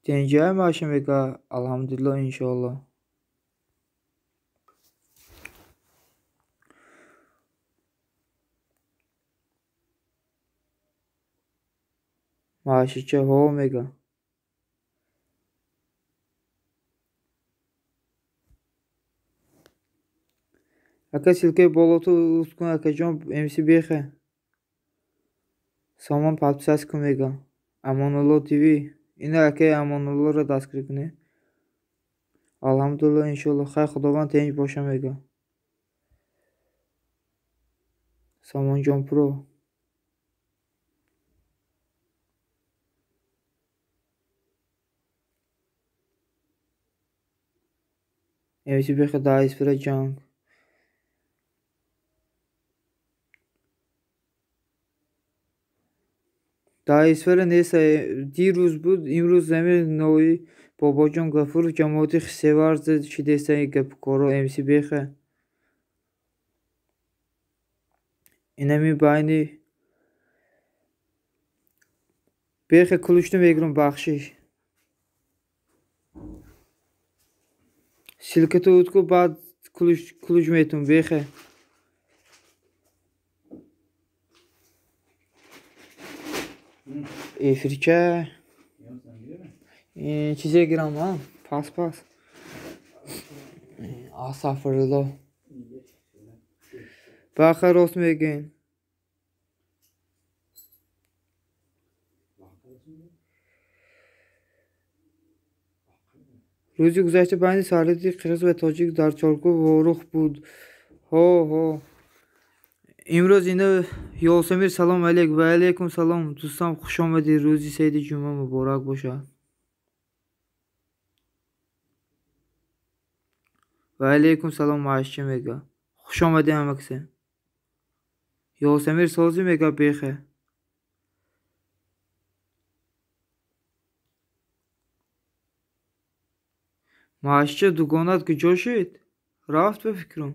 Тенҷиай маиша мега алҳамдулилло иншоалло. Маишача ҳо мега. Ака ссылкаи болото уст кун акаҷон МС Бехе. Сомон подписаться кун мега. Амонулло ТВ. Ина акаи Амонуллоро дастгирӣ кунед. Алҳамдулилло иншоалло. Хайр худованд тенҷ боша мега. Сомонҷон про. МС Бехе дар Исфара ҷанг. Дар Исфара нест дирӯз буд, имрӯз замир нои Бобоҷон Гафуров ҷамоати Хисеварза шидеста гапкоро МС Бехе. Инами байни Бехе кулучту мегирам бахшиш. Ссылкато утку баъд кулуч метум бехе. Эфирча чизе гирам а пас пас. Астағфирулло. Баха рост мегӯен. Рӯзи гузашта байни сарҳади қирғиз ва тоҷик дар Чоркӯҳ ворух буд. Ҳо ҳо. Имрӯз ина Ёсамир салом алейк ва алейкум салом. Дӯстам хуш омадед. Рӯзи саиди ҷумъа муборак бошад. Ва алейкум салом маашча мега. Хуш омадед ҳама касе. Ёсамир созӣ мега бехе. Маашча дугонат куҷо шуд? Рафт ба фикрам.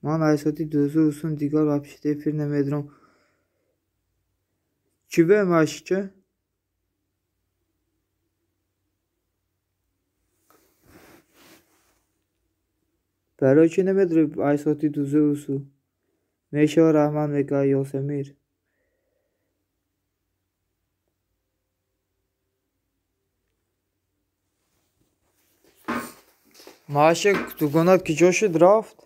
Ман аз соати 12 усун дигар вообще эфир намедорам. Чӣ бе маашча? Барои чӣ намедорӣ аз соати 12 усу? Мешава раҳмат мега Ёсамир. Маша дугонат ки ҷо шуд рафт?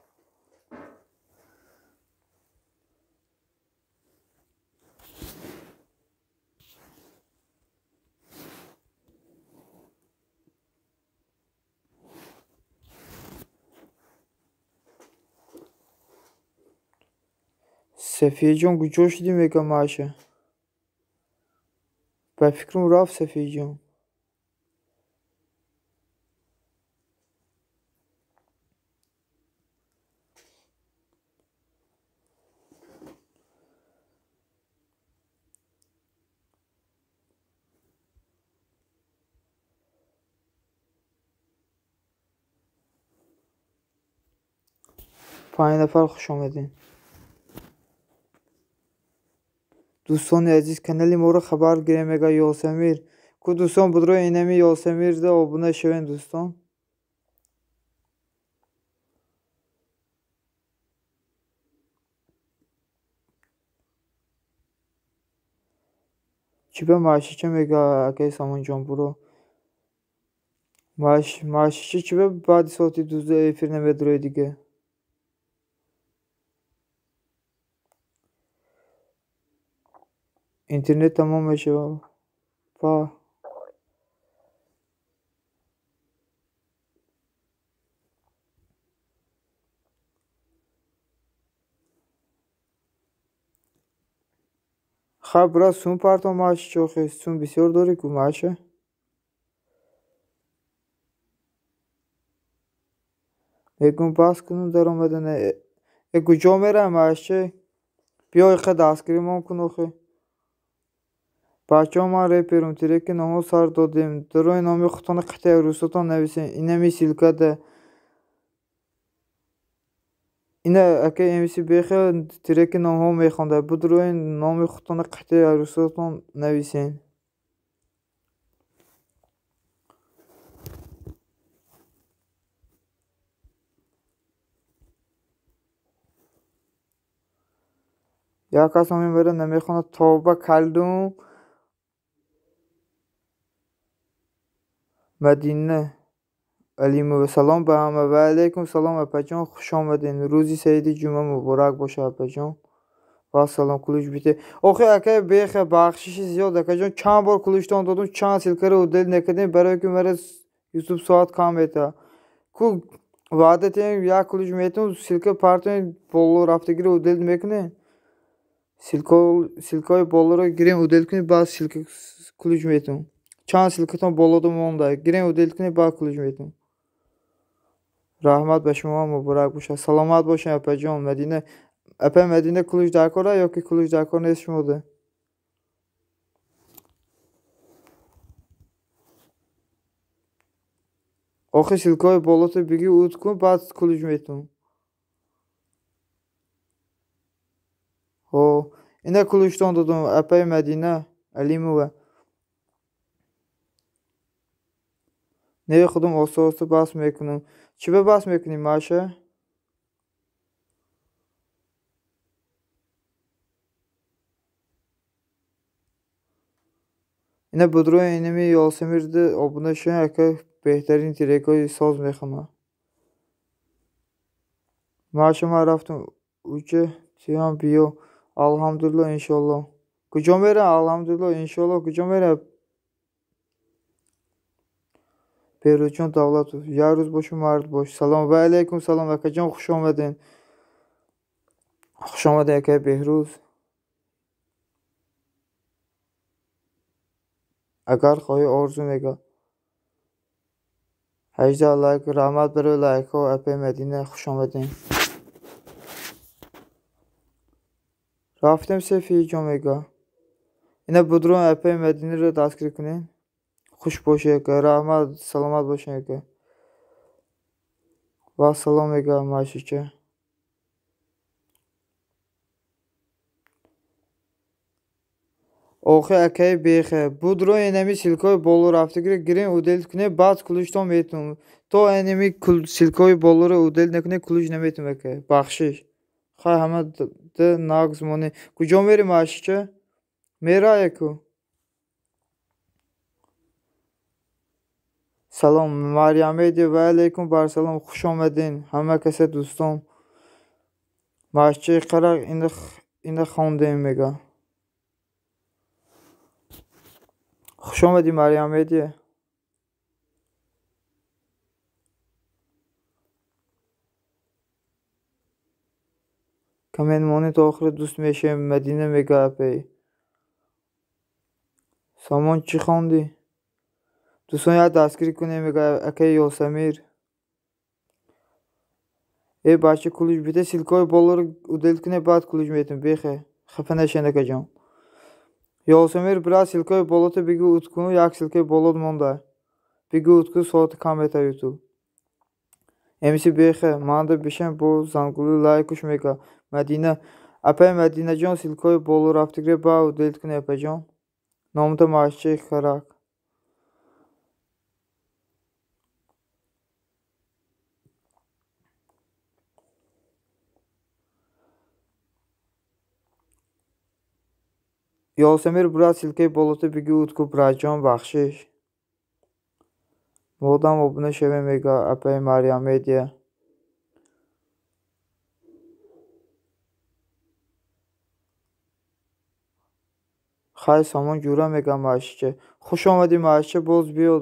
Сафияҷон куҷо шудӣ мегӯям Маша. Ба фикрам рафт Сафияҷон. Панҷ нафар хуш омадем. Дӯстони азиз, канали моро хабар гирем, мега Ёсамир. Ку дӯстон будро инами Ёсамирда обуна шавем дӯстон. Чӣ ба Машича мега акаи Сомонҷон буро? Машича чӣ ба баъди соати 12 эфир намедрои дига? Интернет тамом мешавад. Па хай брат, сум партом Машича охи, сум бисёр дорӣ ку Маша? Мегӯм бас кунум даромадана. Э куҷо меравам Машича? Биё иқа дастгиримон кун охи. Бачаҳо ман реперум, треки номҳо сар додем. Дарои номи худтона қитъаи русотон нависем. Инами ссылкада. Ина ака МС Беха треки номҳо мехонда. Будрои номи худтона қитъаи русотон нависем. Як кас номи маро намехонад. Тавба кардум. Мадина Алимова салом ба ҳама. Ва алайкум салом апаҷон, хуш омадед. Рӯзи саиди ҷумъа муборак бошад апаҷон. Ва салом ключ бите. Охи акай Беха бахшиши зиёд акаҷон, чанд бор ключтон додум, чанд ссылкаро удалить накардем, барое ки мара Ютуб соат кам мета. Ку ваъда тем як ключ метум, ссылка партоем боло рафтагиро удалить мекунем. Ссылкаҳои болоро гирем удалить кунем, баъд ссылка ключ метум. Чанд ссылкатон болода монда, гирем удалить кунем, баъд ключ метум. Раҳмат ба шумо, муборак бошад. Саломат бошед апаҷон. Мадина, апа Мадина ключ дар кора ё ки ключ дар кор нест шумода? Охи ссылкаҳои болото бигӣ уд кун, баъд ключ метум. Ҳо, ина ключтон додум апаи Мадина Алимова. Не худум оста-оста бас мекунам. Чӣ ба бас мекунӣ Маша? Ина будрои инами Ёсамирда обуна шавем, ака беҳтарин трекҳои соз мехонад. Маша ман рафтам уҷа, туям биё. Алҳамдулилло иншоалло. Куҷо мерам? Алҳамдулилло иншоалло. Куҷо мерам? Беҳрӯзҷон Давлатов, як рӯз бошу мард бош. Салом ва алайкум салом акаҷон, хуш омадед. Хуш омадед акаи Беҳрӯз. Агар хоҳӣ орзу мега. 18 лайк, раҳмат барои лайкҳо апаи Мадина, хуш омадед. Рафтем Сафияҷон мега. Ина будро апаи Мадинаро дастгирӣ кунем. Хуш бошед ака, раҳмат, саломат бошед ака. Ва салом мега Машича. Охи акаи Беха, будро инами ссылкаҳои боло рафтагиро гирем удалить кунем, баъд ключтон метум. То инами ссылкаҳои болоро удалить накунем, ключ наметум ака. Бахшиш. Хай ҳама д нағз монем. Куҷо мерӣ Машича? Мерая ку? Салом Марьям Медиа, ва алайкум барсалом, хуш омадин ҳама каса дӯстон. Масҷиди Қарақ ина хондем мега. Хуш омадӣ Марьям Медиа. Коммент монед, то охира дӯст мешавем. Мадина мега апей. Сомон чӣ хондӣ? Дӯстон, як дастгирӣ кунем мега акаи Ёсамир. Э бача, кулуч бите, ссылкаҳои болоро удалить кунед, баъд кулуч метум. Бехе хафа нашед, акаҷон. Ёсамир, брат, ссылкаҳои болото бигӯ ут кун, як ссылкаи болот монда. Бигӯ ут кун, соати кам мета ютуб. МС бехе манда бишем бо зангулӣ лайкуш мега. Мадина, апай Мадинаҷон, ссылкаҳои боло рафтагире ба удалить кунед, апаҷон. Номата Масҷиди Харак. Ёсамир, брат, ссылкаи болото бигӯ ут кун, братҷон, бахшиш. Модам обуна шавем мега апаи Марьям Медиа. Хай Сомон ҷура мега Маҳшича. Хуш омадӣ Маҳшича, боз биё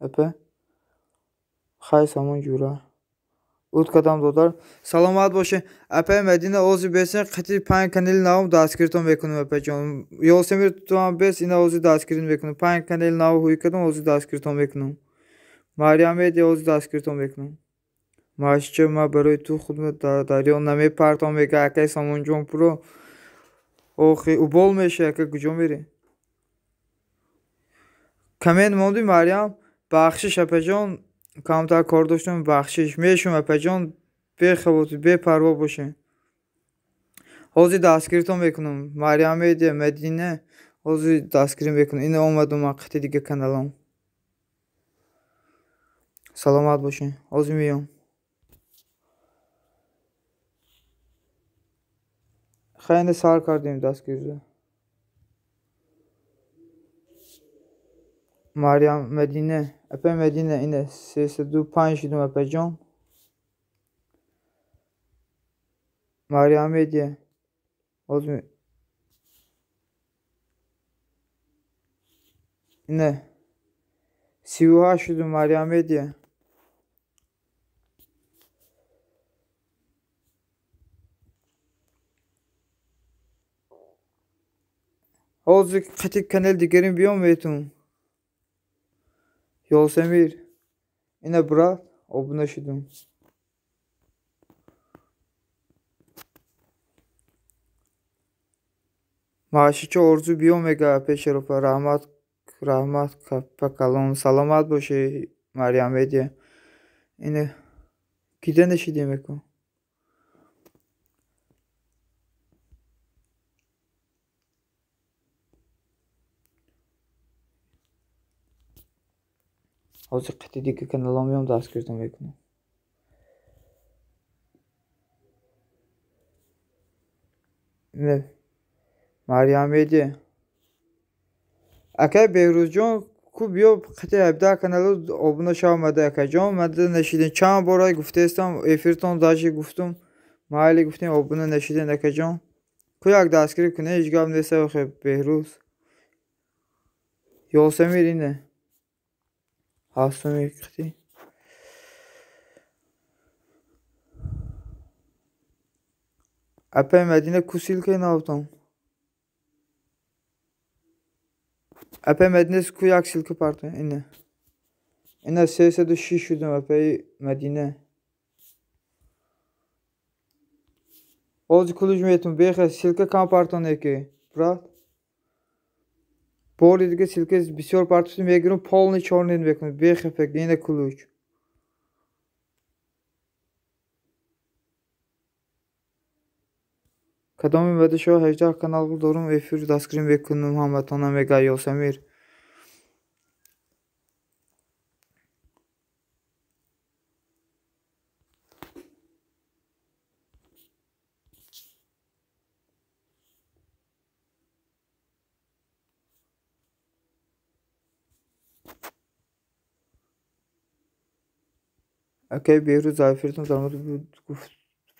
апа. Хай Сомон ҷура. Ут кадам додар. Саломат бошед. Апаи Мадина, ози бесен қати панҷ канали навом дастгиритон мекунем, апаҷон. Ёсамир, ту ҳам бес, ина ози дастгирит мекунем. Панҷ канали нав ҳуй кардам, ози дастгиритон мекунам. Марьям Медиа ози дастгиритон мекунам. Маҳшича, ман барои ту худро дар дарё намепартом мега акаи Сомонҷон пуро. Охи убол меша, ака, куҷо мерӣ? Коммент монди Марьям, бахшиш апаҷон, камтар кор доштам, бахшиш. Мешум апаҷон, бехавотир, бепарво бошед. Ҳозир дастгиритон мекунам. Марьям Медиа, Мадина, ҳозир дастгирӣ мекунам. Ина омадум ман қити дига каналам. Саломат бошед. Ҳозир меём. Хай сар кардем дастгириро. Марьям Мадина, апай Мадина, ина 305 шудум, апаҷон. Марьям Медиа. Ҳозир ина 38 шудум Марьям Медиа. Ҳозир қати канали дигарим биём метум. Ёсамир, ина брат, обуна шудум. Маҳшича Орзу биё мега пешаропа. Раҳмат, раҳмат капа калон. Саломат бошӣ Марьям Медиа. Ина кида нашидем эку? Ҳозир қати дига каналом меём, дастгиритон мекунам. Ина Марьям Медиа. Акай Беҳрӯзҷон, ку биё қати 17 канало обуна шав омада, акаҷон. Мада нашидем. Чанд бора гуфтаистам, эфиртон даже гуфтум. Майли гуфтем, обуна нашидем, акаҷон. Ку як дастгирӣ кунед, ҳеҷ гап нест, охе Беҳрӯз. Ёсамир ине. Ҳастуми қити. Апай Мадина, ку ссылкаи навтон? Апай Мадина, ку як ссылка партоен. Ина. Ина 306 шудум апаи Мадина. Ҳозир кулуч метум, бехе ссылка кам партоне ки, брат. Бори дига ссылка бисёр партофтӣ мегирам, полный чорнид мекунам. Бехефек, ина кулуч. Кадоми мада шоҳ 18 канал дорум, эфир дастгирӣ мекунам ҳаматона мега Ёсамир. Акай Беҳрӯз эфиртон даромад буд, гуфт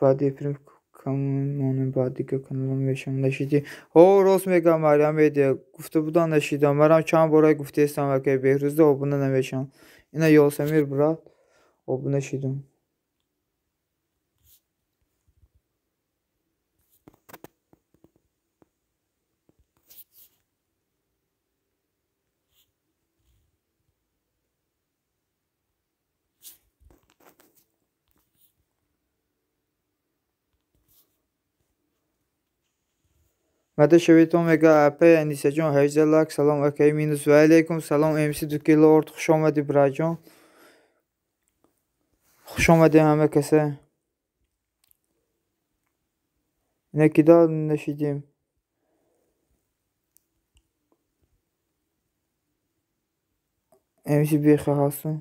баъди эфирим кам монем, баъд дига каналам мешавам. Нашидӣ? Ҳо, рост мегӯям, Марьям Медиа. Гуфта будам, нашидам. Марам чанд бора гуфтаистам, акай Беҳрӯзда обуна намешавам. Ина Ёсамир брат, обуна шидам. Мада шавитон мега апай Анисаҷон 18 лак салом акай минус ва алейкум салом МС 2 кило орд хуш омадӣ браҷон. Хуш омадӣ ҳама каса. Ина кида нашидим. МС беха ҳастум.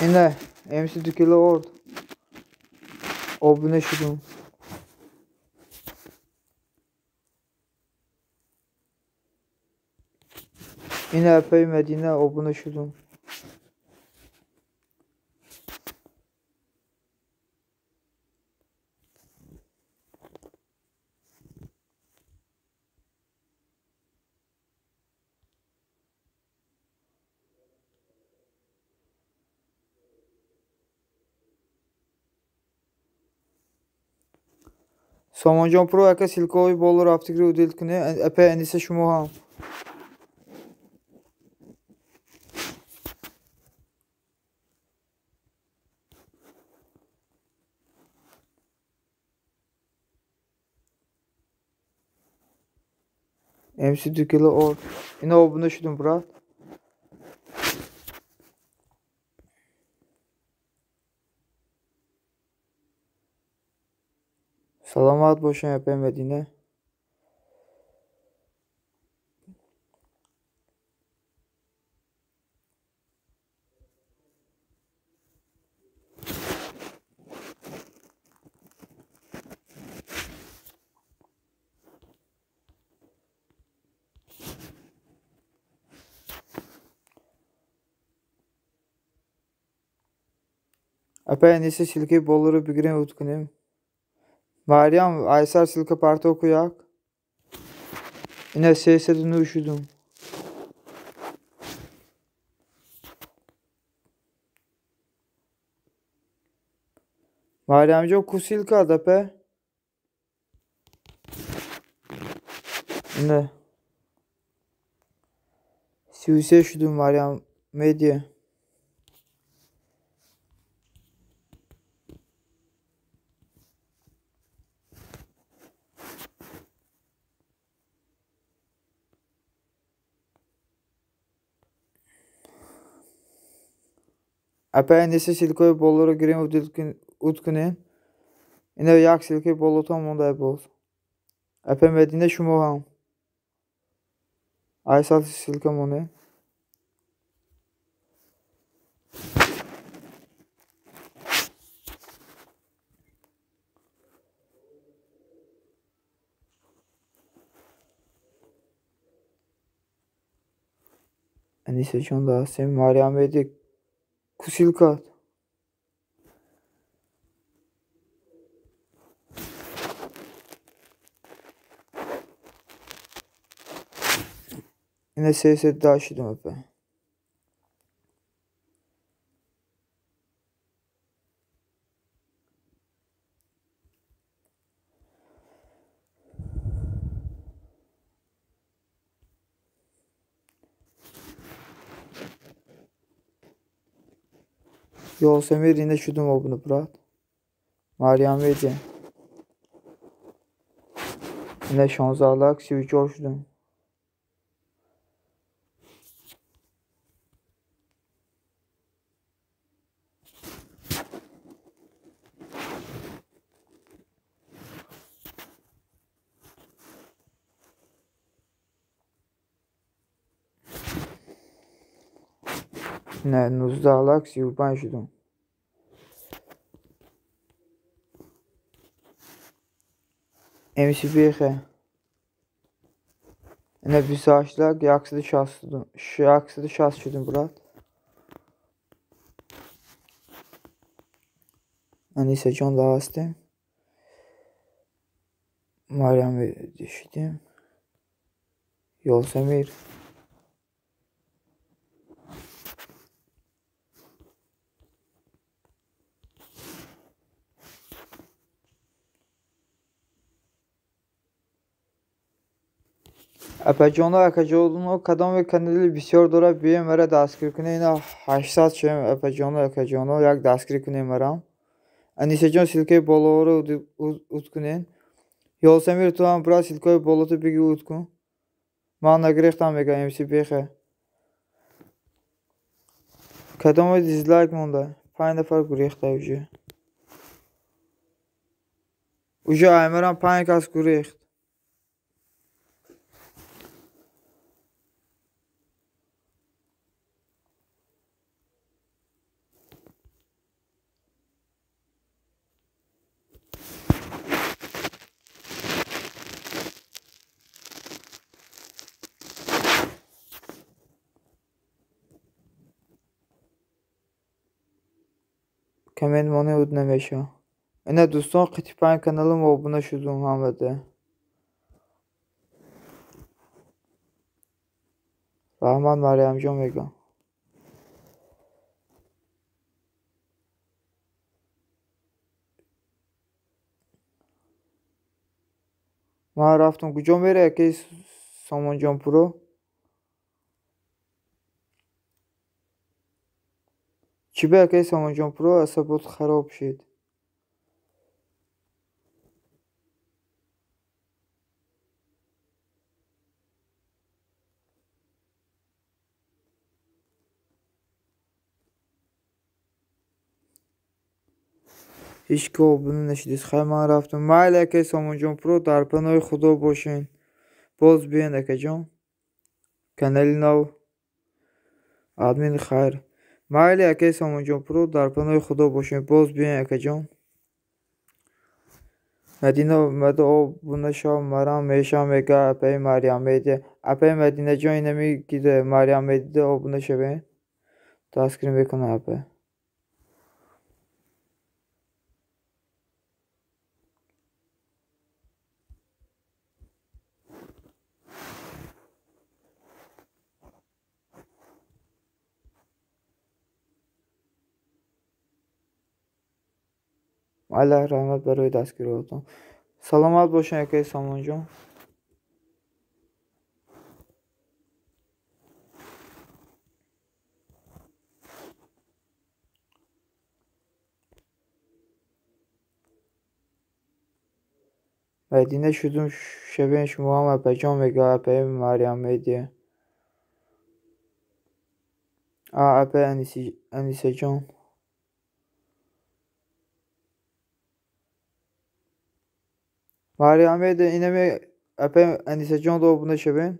Ина МС 2 кило орд. Обуна шудум. Ина апаи Мадина обуна шудум. Сомонҷон про ака силкаҳои боло рафтигиро удел кунед. Апаи Аниса шумо ҳам. МС 2 кило орд. Ина обуна шудум брат. Саломат бошем апаи Мадина. Апай Аниса силкаи болоро бигирем уд кунем. Марьям айсар силка парто куяк. Ина 309 шудум. Марьямҷон ку силка апа? Ина 33 шудум Марьям Медиа. Апай Аниса силкаҳои болоро гирем уд кунем. Ина як силкаи болотон монда боз. Апай Мадина шумо ҳам. Айсал силка монед. Анисаҷон да ҳастем. Марьям Медиа ку силкат? Ина 310 шудум апа. Ёсамир ина шудум обуна брат. Марьям Медиа. Ина 16 лак 34 шудум. Не, 19 лак 35 шудум. МС бехе. Ина 28 лак 160 шудум. 160 шудум брат. Анисаҷон да ҳастем. Марьям шудем. Ёсамир. Апаҷоно, акаҷоно, кадоме канали бисёр дорад, биёем мара дастгирӣ кунед. Ина 800 шуем, апаҷоно, акаҷоно, як дастгирӣ кунед марам. Анисаҷон, ссылка и болоро уд кунед. Ёсамир, ту ҳам брат, ссылка и болото биги уд кун. Ман нагирехтам, мегӯям, МС бехе. Кадоме дизлайк монда? 5 нафар гурехта уже. Уже аймарам 5 кас гурехт. Коммент моне уд намешавад. Ина дӯстон, қити 5 каналам обуна шудум ҳамада. Раҳмат, Марьямҷон мегӯям. Ман рафтам. Куҷо мере, акаи Сомонҷонпуро? Чӣ бе, акаи Сомонҷонпуро, асабот хароб шид? Ҳеҷ ки обуна нашудист. Хайр, ман рафтам. Майли, акаи Сомонҷонпуро, дар паноҳи Худо бошен. Боз биёен, акаҷон. Канали нав. Админ хайр. Майли, акаи Сомонҷонпуро, дар паноҳи Худо бошен. Боз биёен, акаҷон. Мадина омада обуна шав, марам мешавам, мега апаи Марьям Медиа. Апаи Мадинаҷон, инами гида Марьям Медиа обуна шавем. Дастгирӣ мекунам, апа. Аллаҳ раҳмат барои дастгириҳотон. Саломат бошед, акаи Сомонҷон. Мадина шудум шавем шумоам, апаҷон, мега апаи Марьям Медиа. А апаи Анисаҷон. Марьям Медиа, инами апаи Анисаҷон обуна шавем.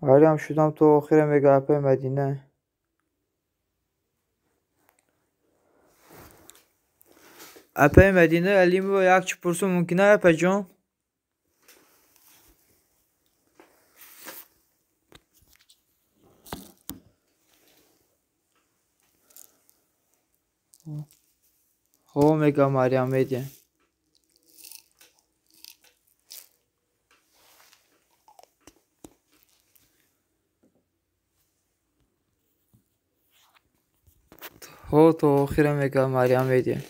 Марьям шудам то охира, мега апаи Мадина. Апаи Мадина Алимова, як чӣ пурсум мумкин а, апаҷон? Ҳо, мега Марьям Медиа. Ҳо, то охира, мега Марьям Медиа.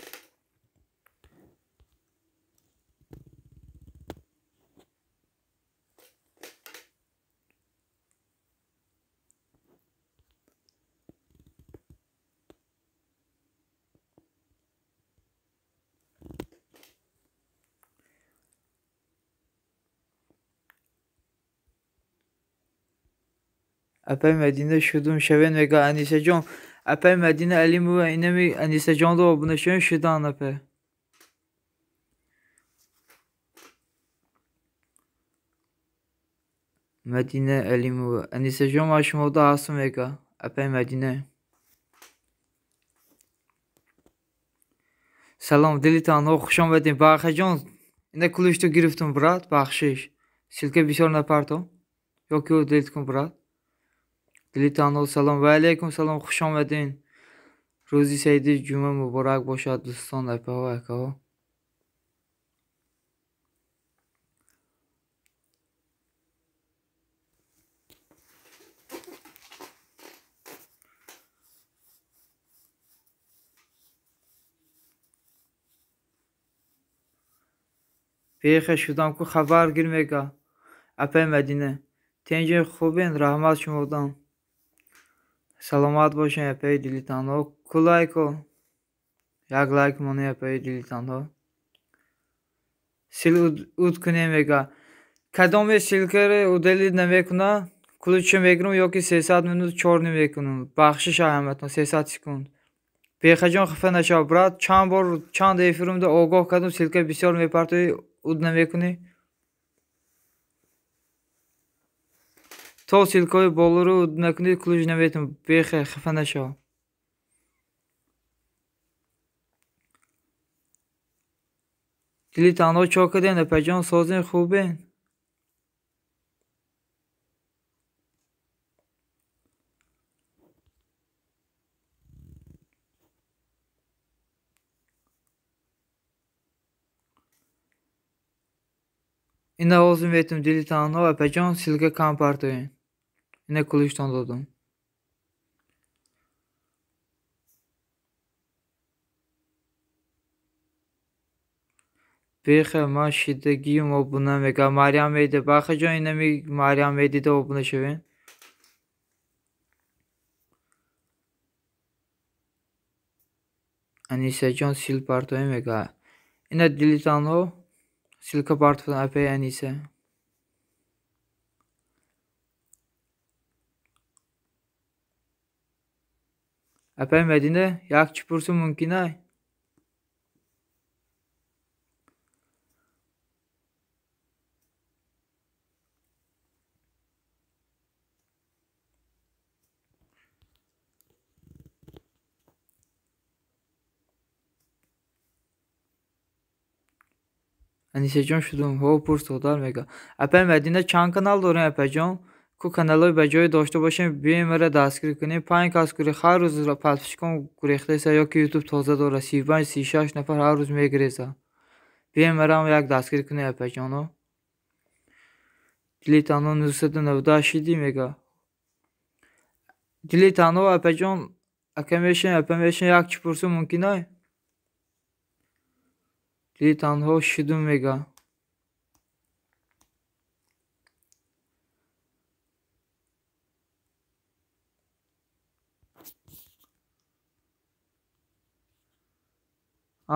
Апаи Мадина шудум шавен, мега Анисаҷон. Апаи Мадина Алимова, инами Анисаҷонро обуна шавем, шудан, апа. Мадина Алимова. Анисаҷон, ман шумода ҳастам, мега апаи Мадина. Салом, дили танҳо, хуш омадем. Бахаҷон, ина кулишто гирифтум, брат, бахшиш. Ссылка бисёр напарто. Ё ки делит кун, брат. Дили танҳо салом. Ва алайкум салом, хуш омадин. Рӯзи саиди ҷумъа муборак бошад, дӯстон, апаҳо, акаҳо. Беха шудам ку хабар гир мега. Апаи Мадина. Тенҷи хубен, раҳмат шумодан. Саломат бошен, апаи дили танҳо. Ку лайко? Як лайк моне, апаи дили танҳо. Сил уд кунем мега. Кадоме ссылкаро удалить намекуна, ключа мегирам ёки 300 минут чор намекунам. Бахшиш ҳаматон 300 секунд. Бехаҷон хафа нашав, брат. Чанд бор чанд эфирумда огоҳ кардам, ссылка бисёр мепартоӣ, уд намекунӣ. То ссылкаҳои болоро уд накунӣ, ключ наметам. Беха хафа нашав. Дили танҳо чо кардем, апаҷон, созем, хубен? Ина ҳозир метам, дили танҳо, апаҷон, ссылка кам партоем. Ина ключтон додам. Беха ман шидагиюм обуна мега. Марьям медида. Бахаҷон, инами Марьям медида обуна шавем. Анисаҷон сил партоем мега. Ина дили танҳо ссылка партофтам апаи Аниса. Апаи Мадина, як чӣ пурсум мумкин ай? Анисаҷон шудум. Ҳо, пурс, додар мега. Апаи Мадина, чанд канал дорем, апаҷон? Ку каналҳои ба ҷое дошта бошем, биёем мара дастгирӣ кунем. 5 кас гурехт, ҳар рӯз подписчикон гурехтаеса ёки ютуб тоза дорад. 35, 36 нафар ҳар рӯз мегиреза. Биёем марам як дастгирӣ кунем, апаҷоно. Дили танҳо 998 шидӣ мега. Дили танҳо, апаҷон, ака мешем, апа мешем, як чӣ пурсум мумкин ай? Дили танҳо шудум мега.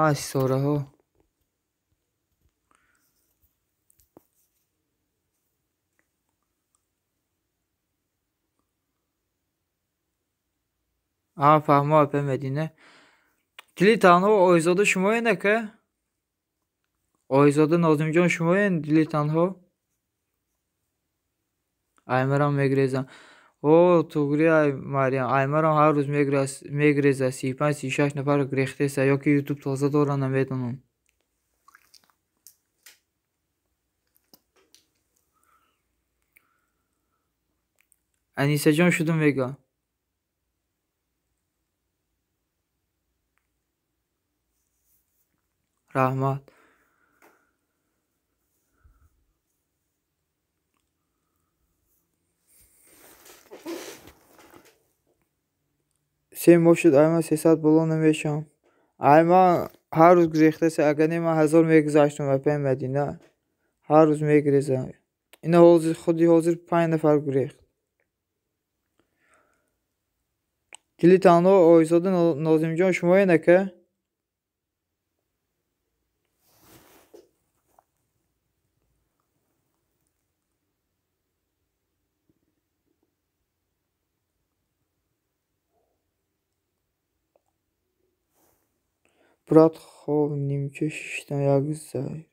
А, ситораҳо. А, фаҳмо, апаи Мадина. Дили танҳо Ойзода шумоен, ака? Ойзода Нозимҷон шумоен, дили танҳо? Аймарам мегирезам. О, туғри ай Марьям, аймарам ҳар рӯз мегиреза, 35, 36 нафар гирехтеса ёки ютуб тоза дора, намедонам. Анисаҷон шудум мега. Раҳмат. Се моҳ шуд, ай ман 300 боло намешавам. Ай ман ҳар рӯз гирехтаеса, агар не ман 1000 мегузаштам, апаи Мадина. Ҳар рӯз мегирезам. Ина ҳозир, худи ҳозир 5 нафар гирехт. Дили танҳо Ойзода Нозимҷон шумоен, ака? Брат, хоб нимча шиштам, як зай.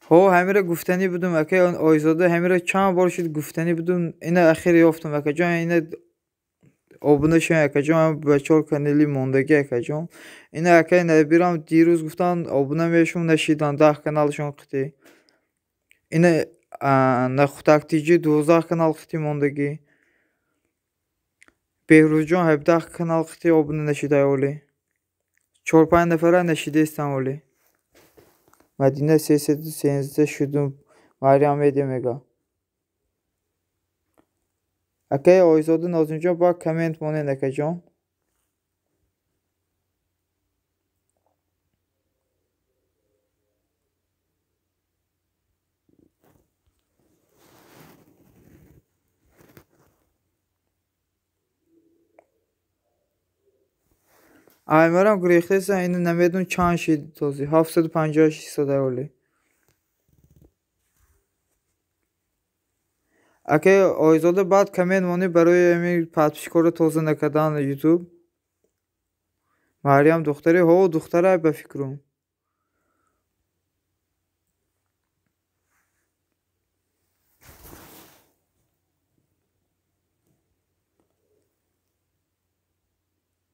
Ҳо, ҳамира гуфтанӣ будум, ака Ойзода, ҳамира чанд бор шуд гуфтанӣ будум, ина ахир ёфтум, акаҷон, ина обуна шавем, акаҷон, ба чор канали мондагӣ, акаҷон. Ина акай Набирам дирӯз гуфтанд обуна мешум, нашидан, 10 каналшон қитӣ. Ина Нахутак ТЖ 12 канал хити мондагӣ. Беҳрӯзҷон 17 канал хити обуна нашидай олӣ. 4-5 нафара нашидаистам олӣ. Мадина 313 шудум. Марьям медиа мега. Акаи Ойзода Нозимҷон ба коммент монед акаҷон. Аймарам гурехтеса ина намедонам чанд шид този. 756 садай олӣ. Акаи Ойзода баъд коммент монӣ барои ами подписчикҳоро тоза накардан ютуб. Марьям духтари ҳо духтарай ба фикрум.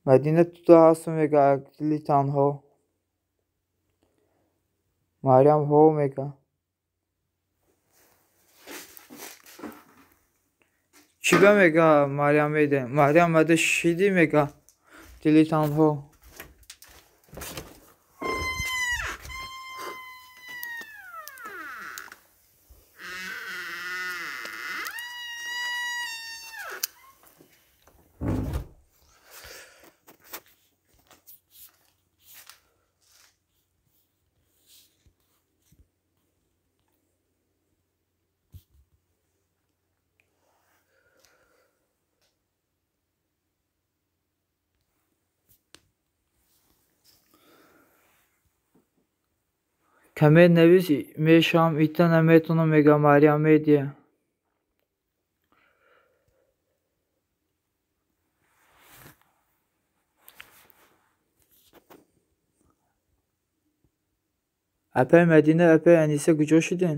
Мадина туда ҳастум мега дили танҳо. Марьям ҳо мега. Чӣ ба мега Марьям меде? Марьям мада шидӣ мега дили танҳо. Коммент навис мешавам ита наметавонам мега Марьям медиа. Апаи Мадина, апаи Аниса куҷо шуден?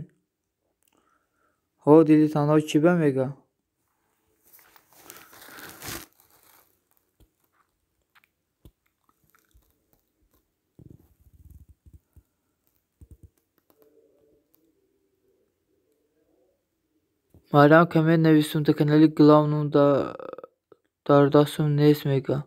Ҳо дили танҳо чӣ ба мега? Марьям коммент нависум да канали главном дар дастум нест мега.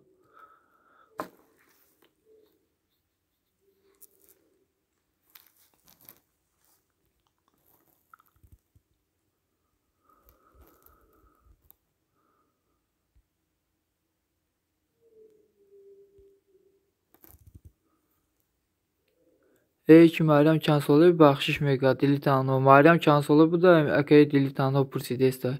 Эй ки Марьям чандсола бахшиш мега дили танҳо. Марьям чандсола буда акаи дили танҳо пурсидеста.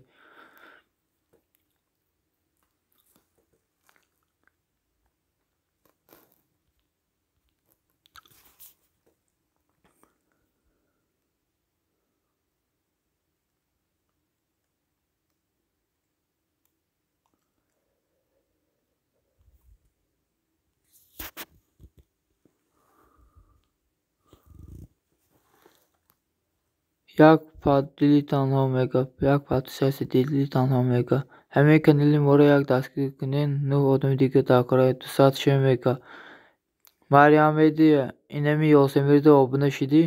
Як дили танҳо мега, як подписаться дили танҳо мега. Ҳамаи канали моро як дастгирӣ кунед, 9 одами дига дар кора 200 шуд мега. Марьям медиа, инами Ёсамирда обуна шидӣ?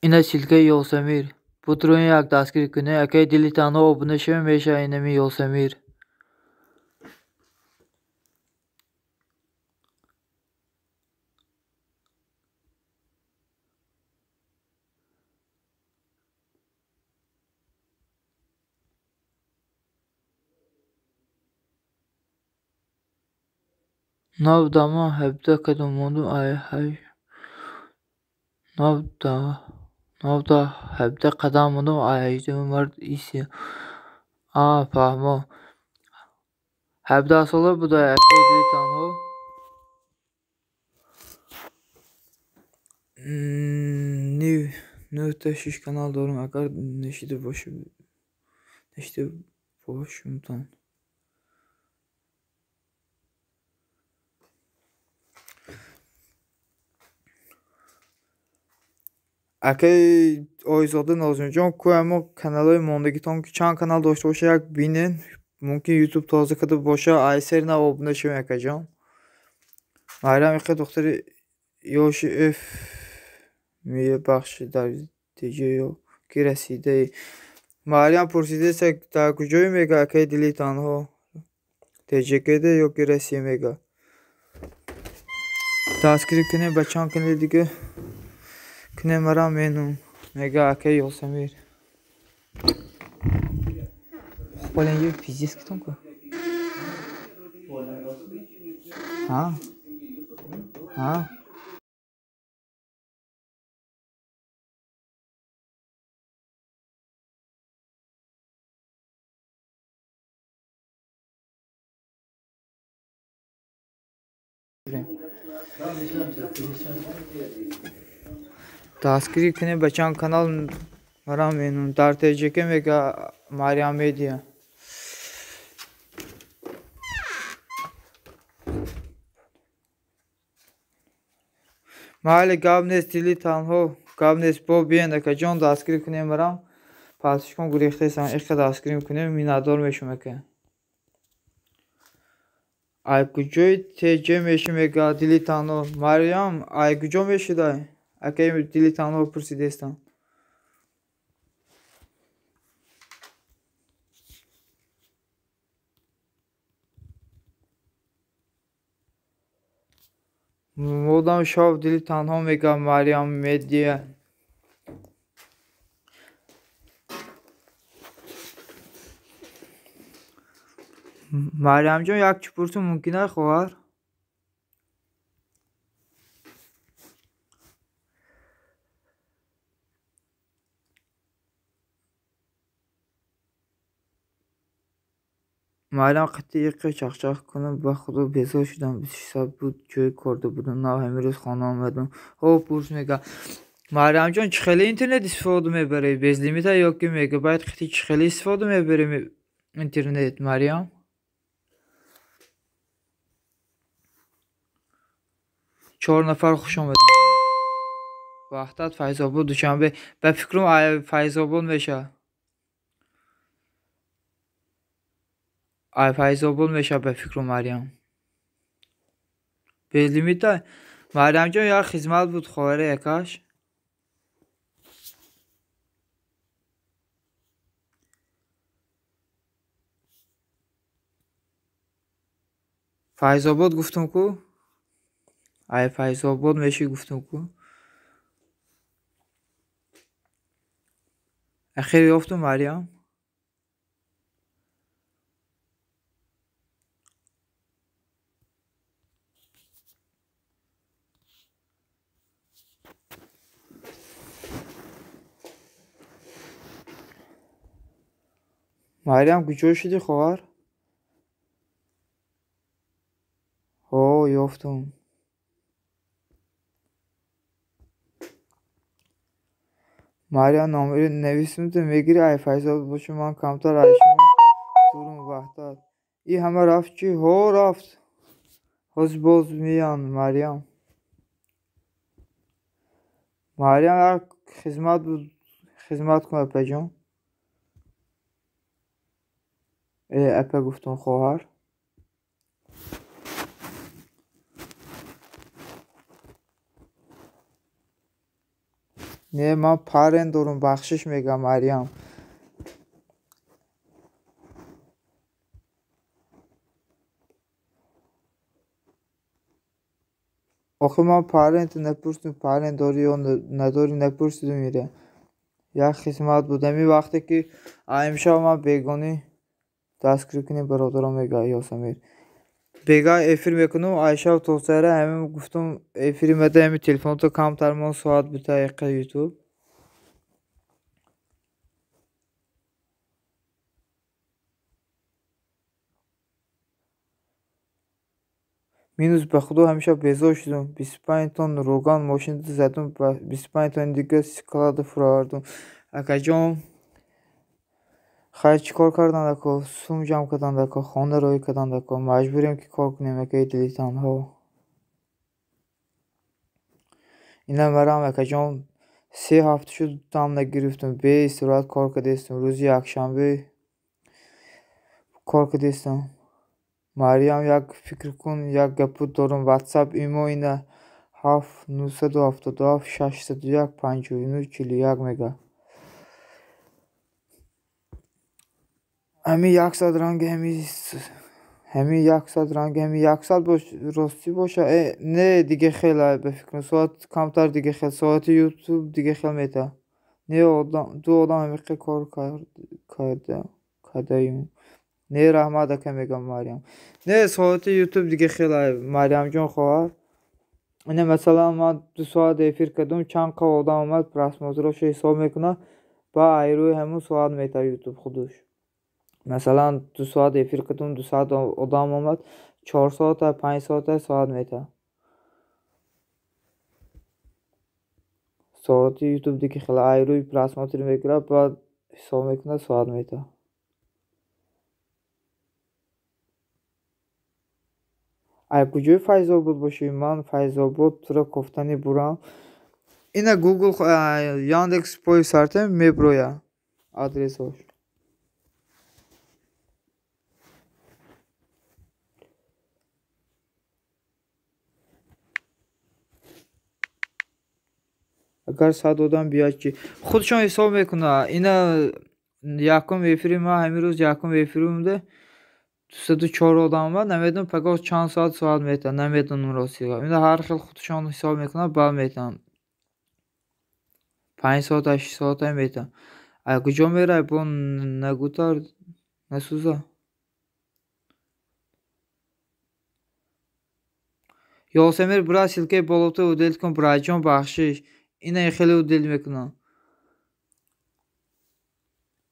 Ина ссилкаи Ёсамир. Бутроин як дастгирӣ кунед, акаи дили танҳо обуна шавед мешавад инами Ёсамир. Нав дама 17 кадом мондум навда 17 қадам мондум ай 18 март иси. А фаҳмо. 17 сола буда акаи дили танҳо. 9 та 6 канал дорам агар нашида бошумтон. Акаи Ойзода Нозимҷон ку амо каналҳои мондагитон ки чанд канал дошта боша як бинен. Мумкин ютуб тоза карда боша, ай сери нав обуна шавем акаҷон. Марьям иқа духтари Ёши эф мебахшид дар теҷа ё ки расидаи. Марьям пурсидеса дар куҷое мега акаи дили танҳо? Теҷакеда ё ки Россия мега? Дастгирӣ кунем ба чанд канали дига кунем марам менум мега акаи Ёсамир. Хуб, пиздец китон ку? Ҳа? Ҳа? Дастгирӣ кунем ба чанд канал марам менум. Дар ТЖК мега Марьям Медиа. Майли гап нест дили танҳо гап нест бо биен акаҷон дастгирӣ кунем марам. Пасишкон гурехтесан иқа дастгирӣ кунем миннатдор мешум ака. Ай куҷои ТЖ меши мега дили танҳо? Марьям ай куҷо мешидай? Акаи дили танҳо пурсидестам. Модам шав дили танҳо мега Марьям Медиа. Марьямҷон як чӣ пурсум мумкин аст хоҳар? Марьям қатъи иқи чақчақ кунам ба худо безор шудам. 26 соат буд ҷои корда будам. Нав ҳамин рӯз хона омадам. Ҳо пурс мега. Марьямҷон чӣ хеле интернет истифода мебарӣ? Безлимита ё ки мегабайт қатъи чӣ хеле истифода мебарӣ интернет Марьям? 4 нафар хуш омадед. Ваҳдат Файзобод Душанбе. Ба фикрам Файзобод мешавад. Ай Файзобод мешавад ба фикрам Марьям. Безлимита? Марьямҷон як хизмат буд хоҳари якаш. Файзобод гуфтум ку? Ай Файзобод меши гуфтум ку? Ахир ёфтум Марьям? Марьям куҷо шудӣ хоҳар? Ҳо ёфтум. Марьям номери нависум ту мегирӣ ай Файзобод бошум ман камтар ай шумо дурум Ваҳдат. И ҳама рафт чӣ? Ҳо рафт. Ҳозир боз меян Марьям. Марьям як хизмат буд хизмат кун апаҷон. Апа гуфтум хоҳар. Не ман парен дорум бахшиш мегам Марьям. Охир ман паренту напурсидум парен дорӣ ё надорӣ напурсидум ира. Як хизмат буд. Ҳамин вақте ки имшаб ман бегонӣ дастгирӣ кунем бародарон мега Ёсамир. Бега эфир мекунам айшаб то саҳра ҳамин гуфтум эфири мада ҳамин телефонто камтар мон соат бита иқа ютуб. Минус ба худо ҳамеша безор шудум. 25 тонн роган мошин задум, 25 тонни дига склада фуровардум. Акаҷон хайр чӣ кор кардан ако? Сум ҷамъ кардан ако, хона роҳӣ кардан ако. Маҷбурем ки кор кунем акаи дили танҳо. Ина марам акаҷон 3 ҳафта шуд дам нагирифтум. Беистироҳат кор кардастум. Рӯзи якшанбе кор кардастум. Марьям як фикр кун, як гапу дорум. Ватсап имо ина 7 977 601 59 41 мега. Ҳами 100 ранги ҳами 100 ранги ҳами 100 бош ростӣ боша. Не диге хел ба фикрам соат камтар диге хел соати YouTube диге хел мета. Не одам ду одам ҳамиқа кор кардаем. Не раҳмат ака мегам Марьям. Не соати YouTube диге хел Марьямҷон хоҳар. Ина масалан ман 2 соат эфир кардам, чанд қа одам омад просмотрошо ҳисоб мекунад, ба айрӯи ҳамун соат мета YouTube худуш. Масалан 2 соат эфир кардам, 2 соат одам омад, 4 соата, 5 соата соат мета. Соати YouTube диге хеле айрӯи просмотр мегирад, баъд ҳисоб мекунад соат мета. Ай куҷои Файзобод бошӣ? Ман Файзобод туро кофтани бурам. Ина Google Яндекс поиск сартем меброя адресош. Агар 100 одам биёяд чи худшон ҳисоб мекунад. Ина якум эфири ман ҳамин рӯз якум эфиримда 204 одам омад, намедонам пагоҳ чанд соат метавад, намедонам ростига. Ина ҳар хел худшон ҳисоб мекунад, баъд метаванд. 5 соата, 6 соата метаванд. Ай куҷо мерай бо нагутар насӯза. Ёсамир брат ссылкаи болото удалить кун братҷон бахшиш. Ина хеле удалить мекунам.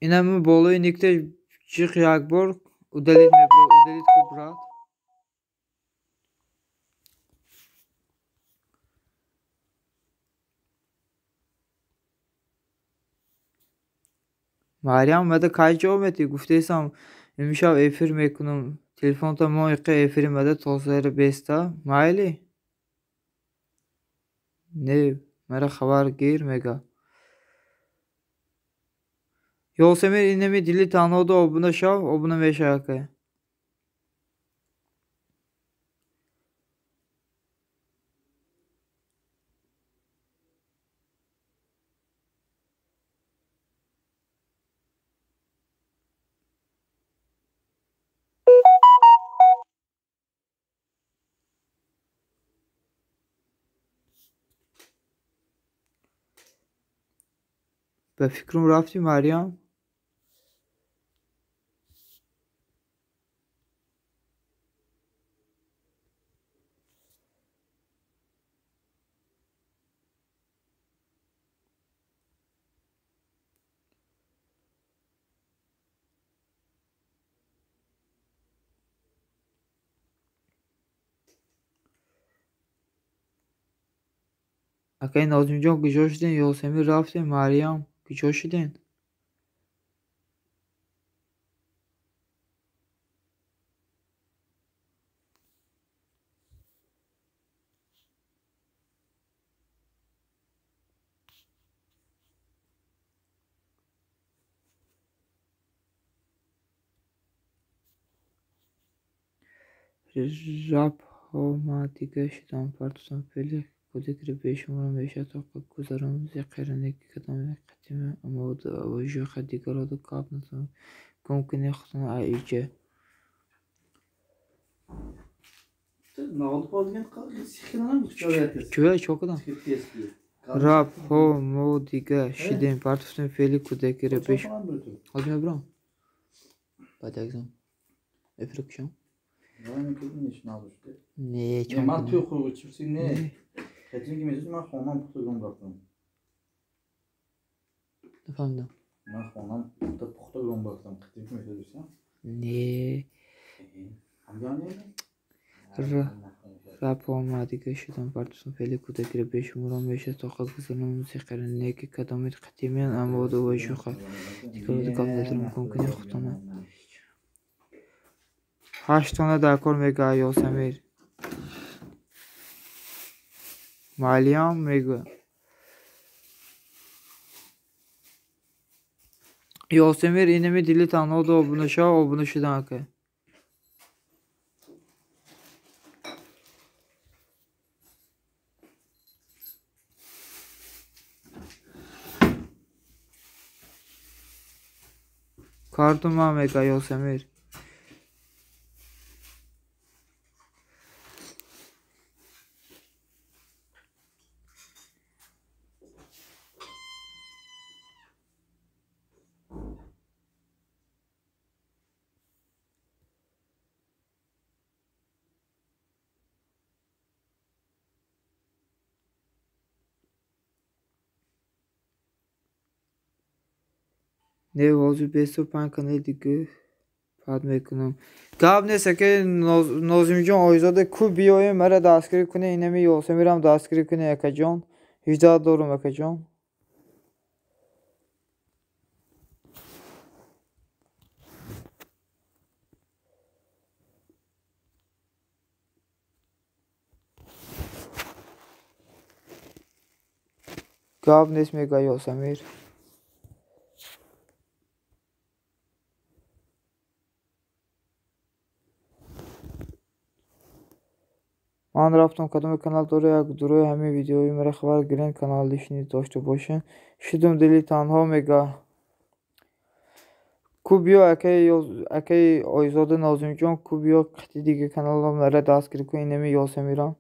Ина мо болои никте ҷиқ як бор удалить мебро, удалить кун брат. Марьям омада кай ҷавоб медиҳӣ? Гуфтаистам имшаб эфир мекунам. Телефонта мо иқа эфир омада то сари беста. Майли? Не, мара хабар гир мега. Ёсамир инами дили танҳода обуна шав, обуна мешавӣ ака. Ба фикрам рафтӣ Марьям? Акай Нозимҷон куҷо шудем? Ёсамир рафтем, Марьям куҷо шудем? Рабҳо ма дига шудам, партофтам феъли кӯдакро бешумор мешавад тоқа гузарон зиқиранеки кадоме қатиме амода вожаха дигарода гап назанам гум кунӣ худтон ай иҷа. Чӯя чо кардам? Рабҳо мо дига шудем, партофтем феъли кӯдакиро беш. Ҳозир мебарам? Баъд як зам. Эфир кушам? Не, чо Ман туй хӯргу чипси не. Хотим ки месӯзи ман хонам пухта гум рафтам. Нафаҳмидам. Ман хонам пухта гум рафтам. Хотим ки месӯзи? Не. Рабҳо ма дига шудам, партофтам феъли кӯдакиро бешумор мешавад тоқа гузарон зиқиранеки кадоме қатимеан амода вожаха дигарода гап назанам гум кунӣ худтон. 8 тона дар кор мегӯяд Ёсамир. Малиям мегӯяд. Ёсамир инами дили танҳода обуна шав, обуна шудан ака. Картума мега Ёсамир. Не ҳозир 25 канали дига пад мекунам. Гап нест аке Нозимҷон Ойзода ку биёем мара дастгирӣ кунед, инами Ёсамирам дастгирӣ кунед акаҷон. 18 дорум акаҷон. Гап нест мега Ёсамир. Ман рафтам кадоме канал дора як дурои ҳамин видеои мара хабар гирен канал лишни дошта бошен. Шидум дили танҳо мега. Ку биё акаи Ойзода Нозимҷон ку биё қити дига каналро мара дастгирӣ кун инами Ёсамирам.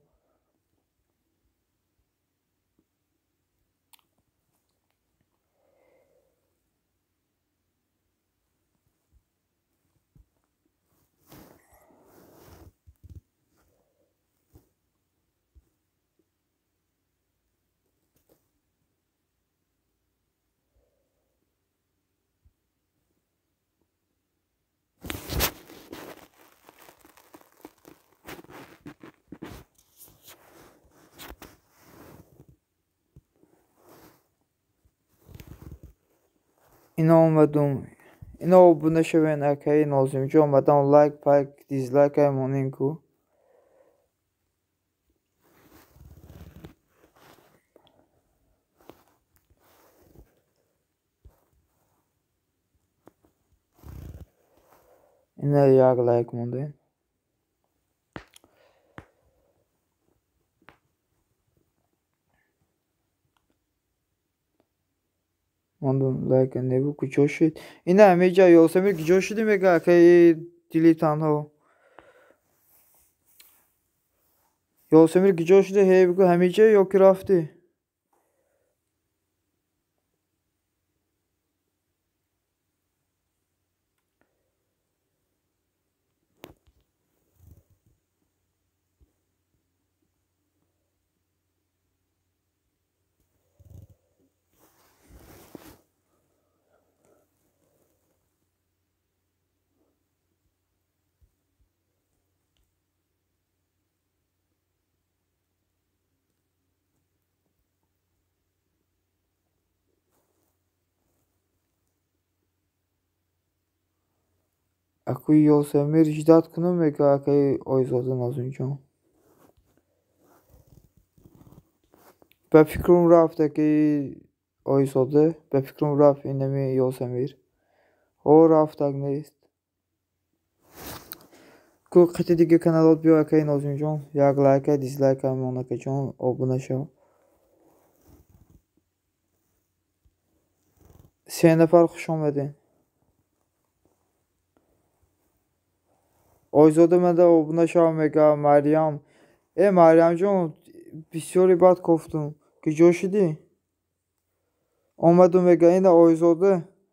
Ино омадум. Ино обуна шавен акаи Нозимҷон омадам лайк, пайк, дизлайк ай монем ку. Ина як лайк мондем. Мондум лайк небу куҷо шуд? Ина ҳамеҷа Ёсамир куҷо шудӣ мега акаи дили танҳо. Ёсамир куҷо шудӣ? Ҳей бигӯ ҳамеҷа ё ки рафтӣ? Акӯи Ёсамир ждать кунам мега акаи Ойзода Нозимҷон. Ба фикрум рафт акаи Ойзода, ба фикрум рафт инами Ёсамир. Ҳо рафтак нест. Ку қити дига каналот биё акаи Нозимҷон. Як лайка, дизлайка мон акаҷон, обуна шав. 3 нафар хуш омадем. Ойзода мада обуна шав мега Марьям. Э Марьямҷон бисёре бад кофтум. Куҷо шудӣ? Омадум мега ина Ойзода.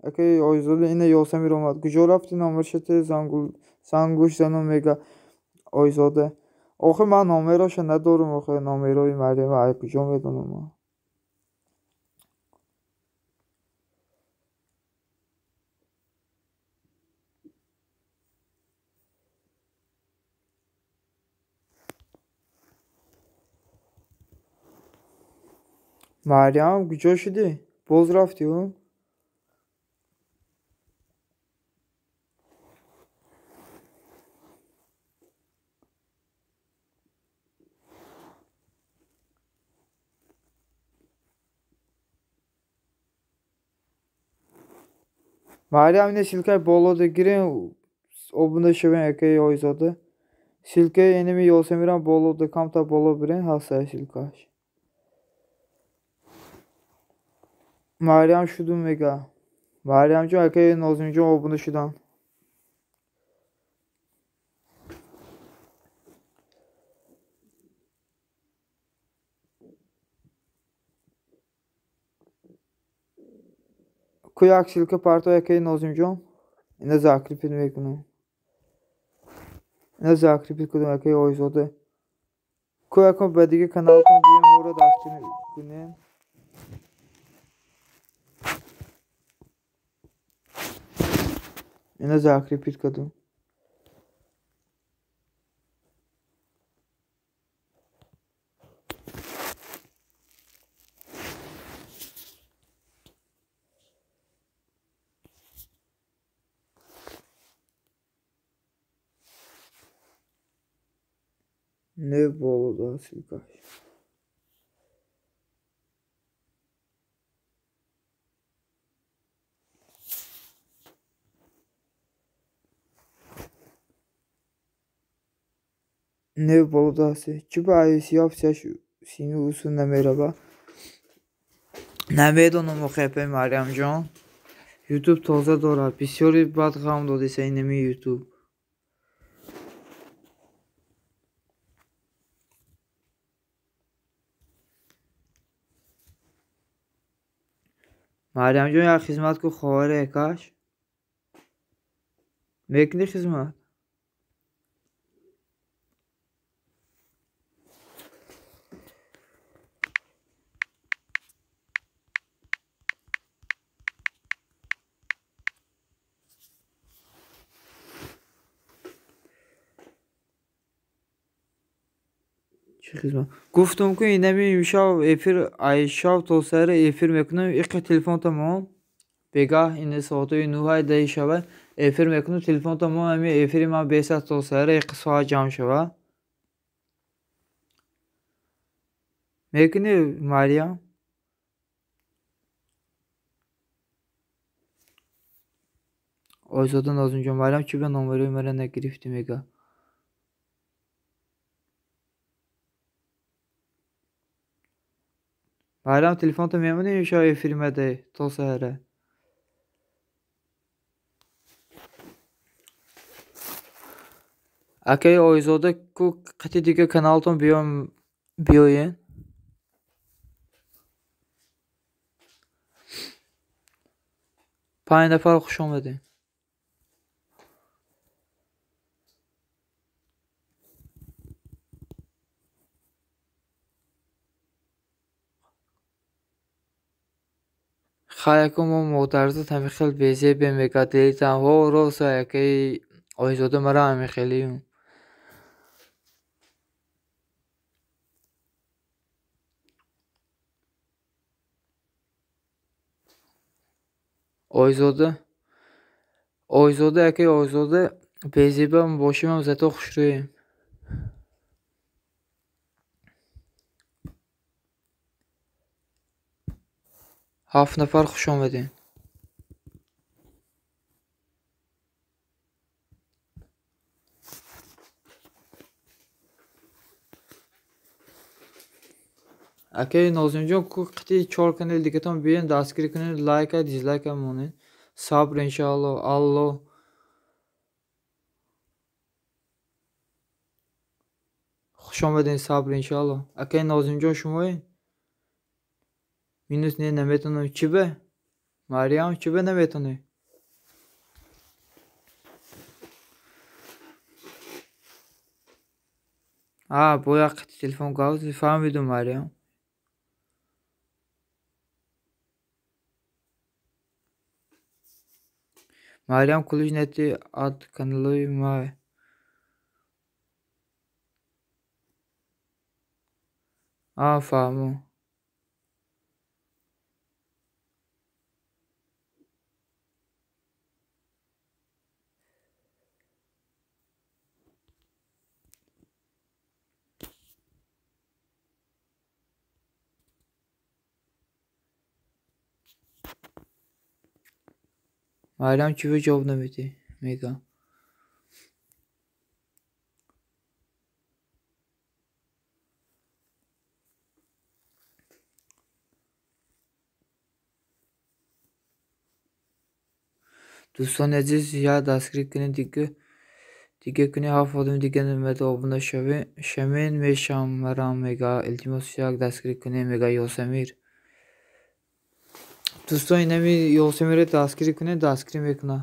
Акаи Ойзода ина Ёсамир омад. Куҷо рафтӣ номершате зангӯш занум мега Ойзода. Охир ман номероша надорум охир номерои Марьяма ай куҷо медонам ман. Марьям куҷо шудӣ? Боз рафтӣ ӯ? Марьям ина ссылкаи болода гирен обуна шавен акаи Ойзода. Ссылкаи инами Ёсамирам болода камтар боло бирен ҳастая ссылкааш. Марьям шудум мега. Марьямҷон, акаи Нозимҷон обуна шуданд. Ку як ссылка парто, акаи Нозимҷон. Ина закрепить мекунам. Ина закрепить кунам, акаи Ойзода. Ку якон ба дига каналтон бием, моро дастгирӣ кунем. Ина закрепить кардам. Не болода ссылкаш. Не болода ҳасте. Чӣ ба айсиёбсияш сину усу намерава? Намедонам, охепе Марьямҷон. Ютуб тоза дорад. Бисёри бад ғам додиса инами Ютуб. Марьямҷон, як хизмат ку, хоҳари акаш. Мекунӣ хизмат? Чӣ хизмат? Гуфтам ку инами имшаб эфир, айшаб то саҳар эфир мекунам. Иқи телефонта мон. Бегаҳ ин соатҳои нӯҳай даҳи шава эфир мекунам. Телефонта мон, ҳами эфири ман бесад то саҳар иқи соат ҷамъ шава. Мекунӣ, Марьям? Ойзода Нозимҷон, Марьям чӣ ба номерои маро нагирифтӣ мега? Марьям, телефонта мемонӣ имшаб эфири мадай то саҳара? Акаи Ойзода, ку қати дига каналтон биёен. Панҷ нафар хуш омадем. Хай, яко мо модарзод ҳами хел безебе мега делитам. Ҳо, рост, акаи Ойзода, мара ҳами хелиюм. Ойзода, Ойзода, акаи Ойзода, безебам бошимам, зато хушрӯем. Ҳафт нафар хуш омадем. Акаи Нозимҷон, ку қити чор канали дигатон биёен, дастгирӣ кунед, лайка, дизлайка монед. Сабр иншаалло, алло. Хуш омадем, сабр иншаалло. Акаи Нозимҷон, шумоед? Минус не, наметонам. Чӣ ба? Марьям, чӣ ба наметонӣ? А, бо як қити телефон гап задӣ, фаҳмидум, Марьям. Марьям ключ нети ад каналои май. А, фаҳмо. Марьям, чӣ ба ҷавоб намедиҳӣ? Мегӯям. Дӯстони азиз, як дастгирӣ кунед, дига кунед, ҳафт одами дига намеда обуна шавен мешам марам мега. Илтимос, як дастгирӣ кунед, мега Ёсамир. Дӯстон, инами Ёсамирро дастгирӣ кунед, дастгирӣ мекунад.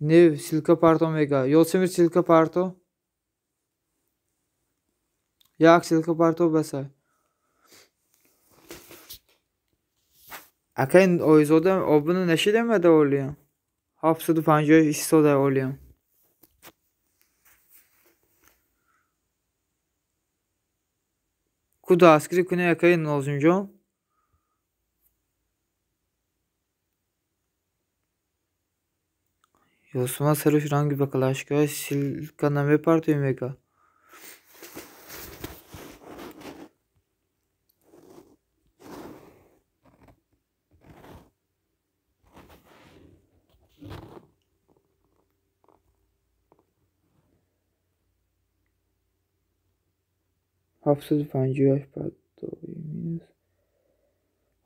Не, ссылка парто мега. Ёсамир, ссылка парто. Як ссылка парто басай. Акай Ойзода обуна нашидам ада олиям. 750 истода олиям. Ку дастгирӣ кунед, акаи Нозимҷон? Ёсуман саруш ранги бакалашка ссылка намепартоӣ мега. 758 минус.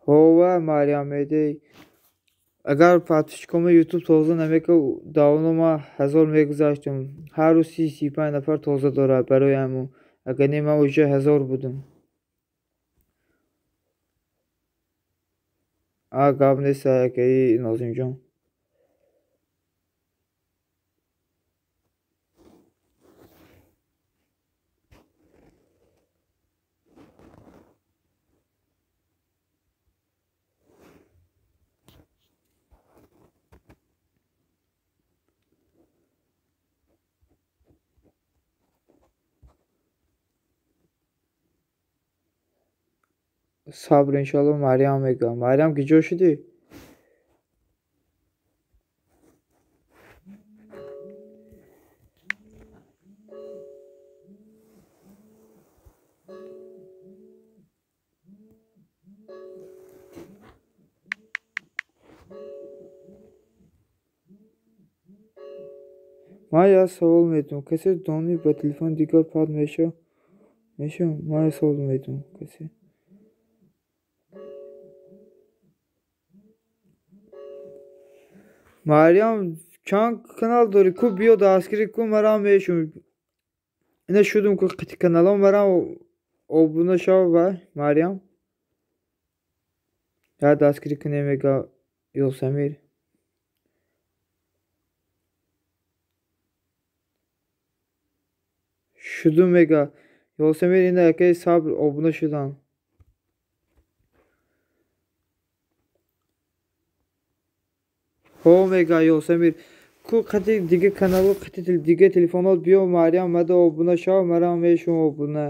Ҳова Марьям медей. Агар подписчикоми ютуб тоза намекард, давно ман 1000 мегузаштам. Ҳар рӯз 30-35 нафар тоза дорад барои ҳамун. Агар не, ман уже 1000 будам. А гап нест, акаи Нозимҷон. Сабр, иншоалло, Марьям мега. Марьям, ки ҷо шудӣ? Ман як савол медиҳам. Касе донӣ ба телефони дигар пад мешавам? Ман як савол медиҳам. Касе Марьям, чанд канал дорӣ? Ку биё дастгирӣ кун, марам мешум. Ина шудум ку қити каналом, марам обуна шав ва Марьям. Як дастгирӣ кунем, мега Ёсамир. Шудум, мега Ёсамир, ина акаи Сабр обуна шудам. Ҳо мега Ёсамир. Ку қати дига каналу қати дига телефонот биё Марьям мада обуна шав, марам мешум обуна.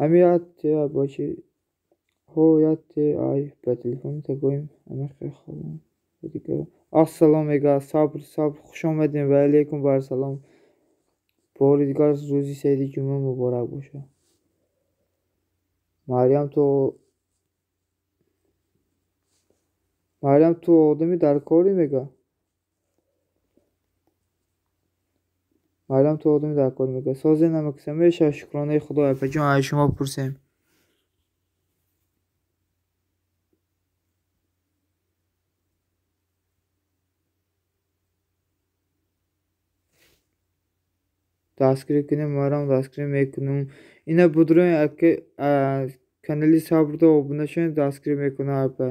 Ҳами як те бочи. Ҳо як те ай ба телефони тагоим амихе холам. Дига ассалом мега Сабр, Сабр, хуш омадем ва алейкум вассалом. Бори дигар рӯзи саиди ҷумъа муборак бошад. Марьям, ту одами дар корӣ мега? Марьям, ту одами дар корӣ мега. Созе намакса мешавад, шукронаи Худо, апаҷон, аз шумо пурсем. Дастгирӣ кунем, марам дастгирӣ мекунам. Ина будрои канали Сабрда обуна шавед, дастгирӣ мекунам апа.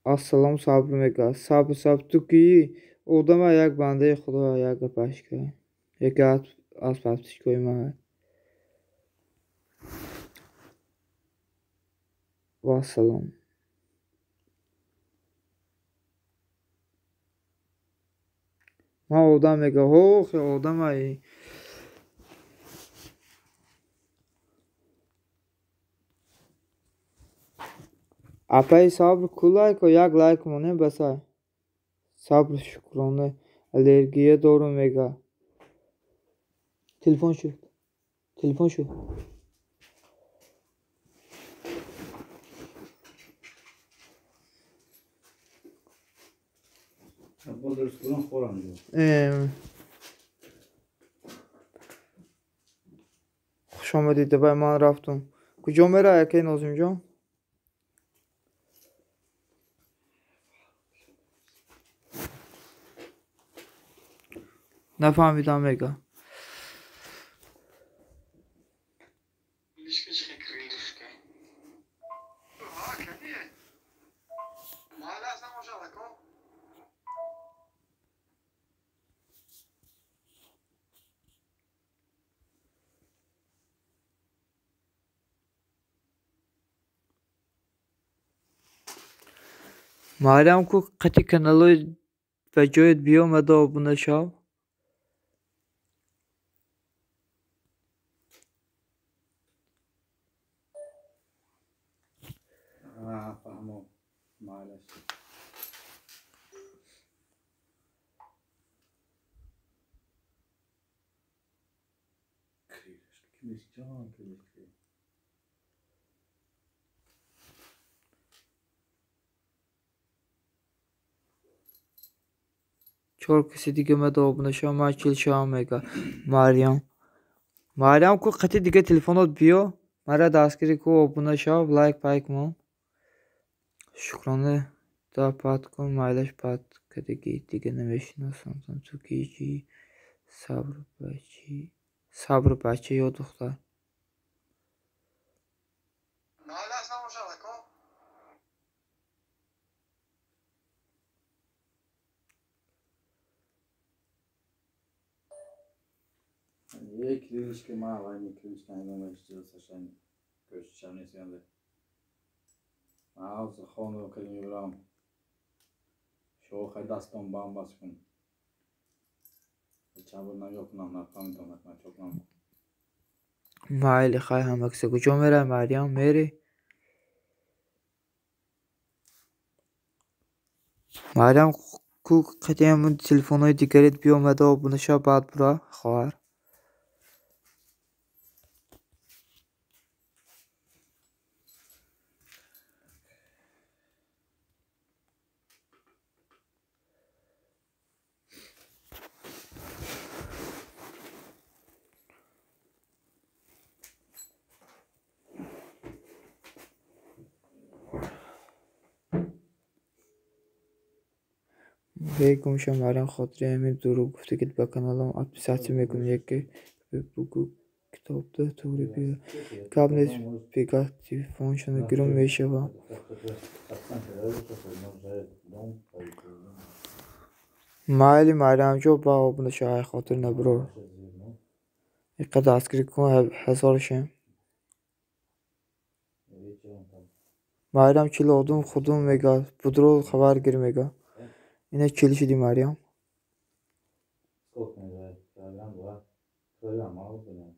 Ассалом, Сабр мега. Сабр, Сабр, ту кии? Одама як бандаи Худо, як гапашка. Яке аз подписчикои ман. Вассалом. Ман одам мега. Ҳо, одамай. Апаи Сабр ку лайко, як лайк монем басай. Сабр, шукрона, аллергия дорум мега. Телефон шуд. Телефон шуд. Хуш омадед, давай ман рафтум. Куҷо меравӣ, акаи Нозимҷон? Нафаҳмидам мега. Марьям ку қати каналои ба ҷоят биёмада обуна шав. Фаҳмо, майлаш. Крылышки, крылышки. Чор каси дига мада обуна шав, ман чил шавам мега. Марьям. Марьям ку қати дига телефонот биё, мара дастгирӣ ку, обуна шав, лайк пайк мон. Шукрона да пат кун, майлаш пат кардагӣ дига намешиносам. Ту ки чӣ? Сабр бачи. Сабр бача ё духтар? Крылышки ма, вайни крылышки ҳангома иштиросашан кӯшишам несиянда. Ман хону кардим мебарам. Шохай дастон бам бас кун. Чанд бор нагоҳ кунам, нафаҳмидам, накунам, чо кунам. Майли, хай ҳамакса. Куҷо меравӣ, Марьям? Мери? Марьям ку қати ҳамун телефонҳои дигарит биёмада обуна шав, баъд бура, хоҳар. Бегумша Марьям, хотири ҳамин дурӯғ гуфтагит ба каналам отписаться мекунам. Яке бугӯ китобда туғри биё. Гап нест, бегаҳ телефоншона гиром мешавам. Майли, Марьямҷон, ба обуна шав, ай хотир набурор. Иққа дастгирӣ кун, ҳазор шем. Марьям чил одум худум мега, будро хабар гир мега. Ина чил шуди, Марьям. Сколько мне килограмм? Два килограмм мало было.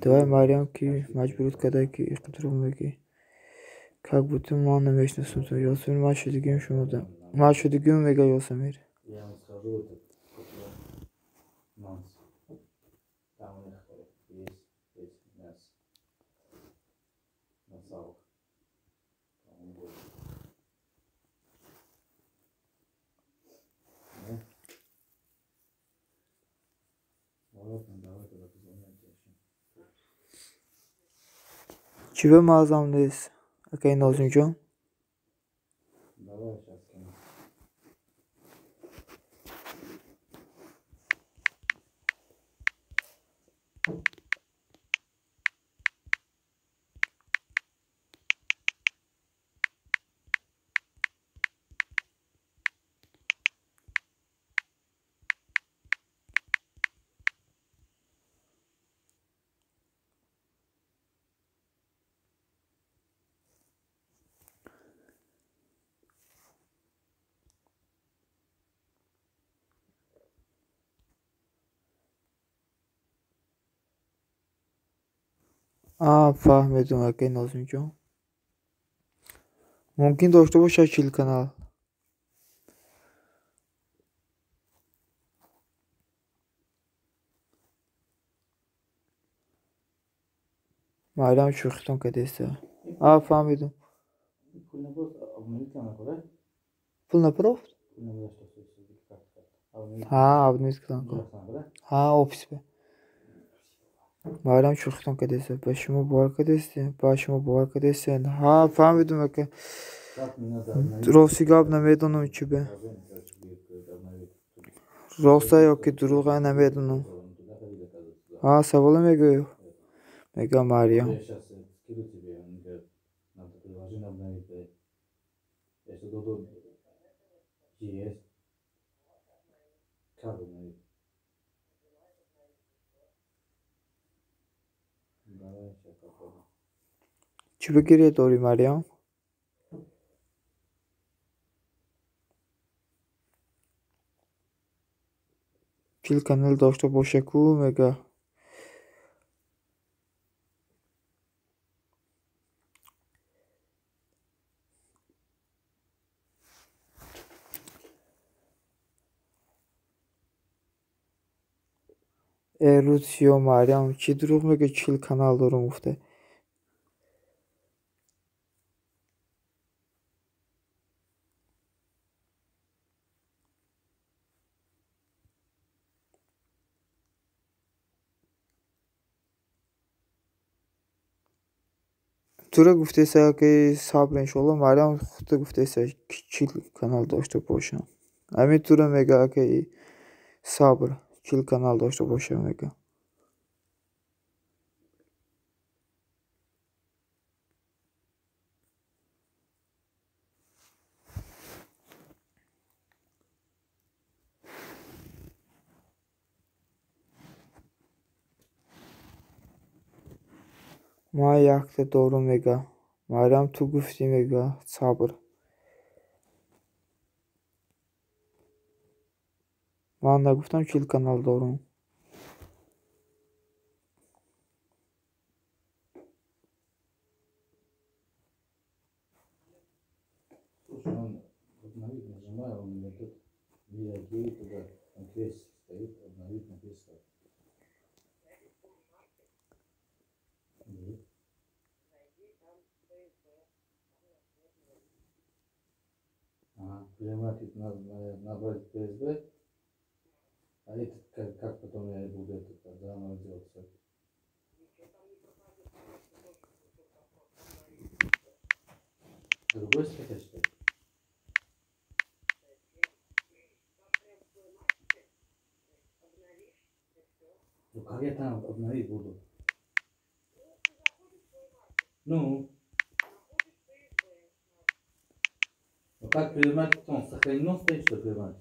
Давай, Марьям, ки маҷбурут карда ки иққа дурӯғ мегӯӣ. Как будто ман намешиносам ту. Ёсамир, ман шудагиам шумода. Ман шудагиам мега Ёсамир. Я вам скажу, этот нонс. Там у них есть мясо. На сало. Чӣ ба маъзам нест, акаи Нозимҷон? Давай сейчас кину. Фаҳмидум, акаи Нозимҷон. Мумкин дошта бошад чил канал. Марьям шӯхитон кардеста. Фаҳмидум. Пул напарофт? Ҳа, обновить кардам. Ҳа, офис бе. Марьям шӯхитон кардеста. Ба шумо бовар кардестем? Ба шумо бовар кардестем? Ҳа, фаҳмидум ака. Рости гап намедонам чӣ бе. Роста ё ки дурӯға намедонам. Ҳа, саволе мегӯӣ? Мега Марьям. Чӣ бигирӣ дорӣ, Марьям? 40 канал дошта боша ку, мега. Э, Русиё, Марьям, чӣ дурӯғ мегӯӣ, 40 канал дорум гуфта. Тура гуфтеса ки сабр иншоалло, Марьям худта гуфтеса ки 40 канал дошта бошам. Ҳамин тура мега ки сабр, 40 канал дошта бошам мега. Ман якта дорум мега. Марьям ту гуфтӣ мега сабр. Ман нагуфтам 40 канал дорум. Слушай, он обновить нажимаю, он мне тут не реагирует туда, там крестик стоит, обновить написано. Нет. Ага, Play надо набрать ПСБ. А это как потом я буду это заново делать все? Другой скачать, что ли? Ну как я там обновить буду? Ну? Ну как Play он сохранено стоит, что Play?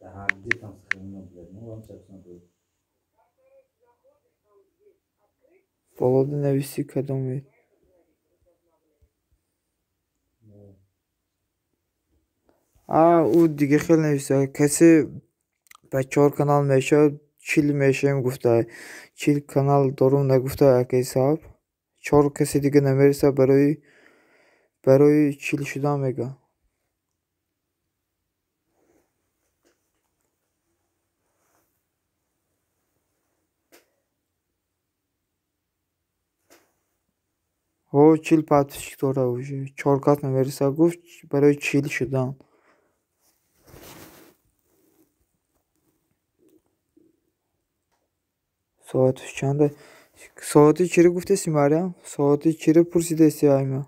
Ага, где там сохранено, блядь? Ну ладно, сейчас посмотрю. Болода нависи кадомед? А, ӯ дига хел нависа. Касе ба 4 канал мешавад, 40 мешавем гуфта. 40 канал дорум нагуфта акаи саб. 4 касе дига намереса барои 40 шудан мега. Ҳо, 40 подписчик дора уже. 4 кас намереса гуфт барои 40 шудан. Соатиш чанда? Соати чиро гуфтеси, Марьям? Соати чиро пурсидеси айма?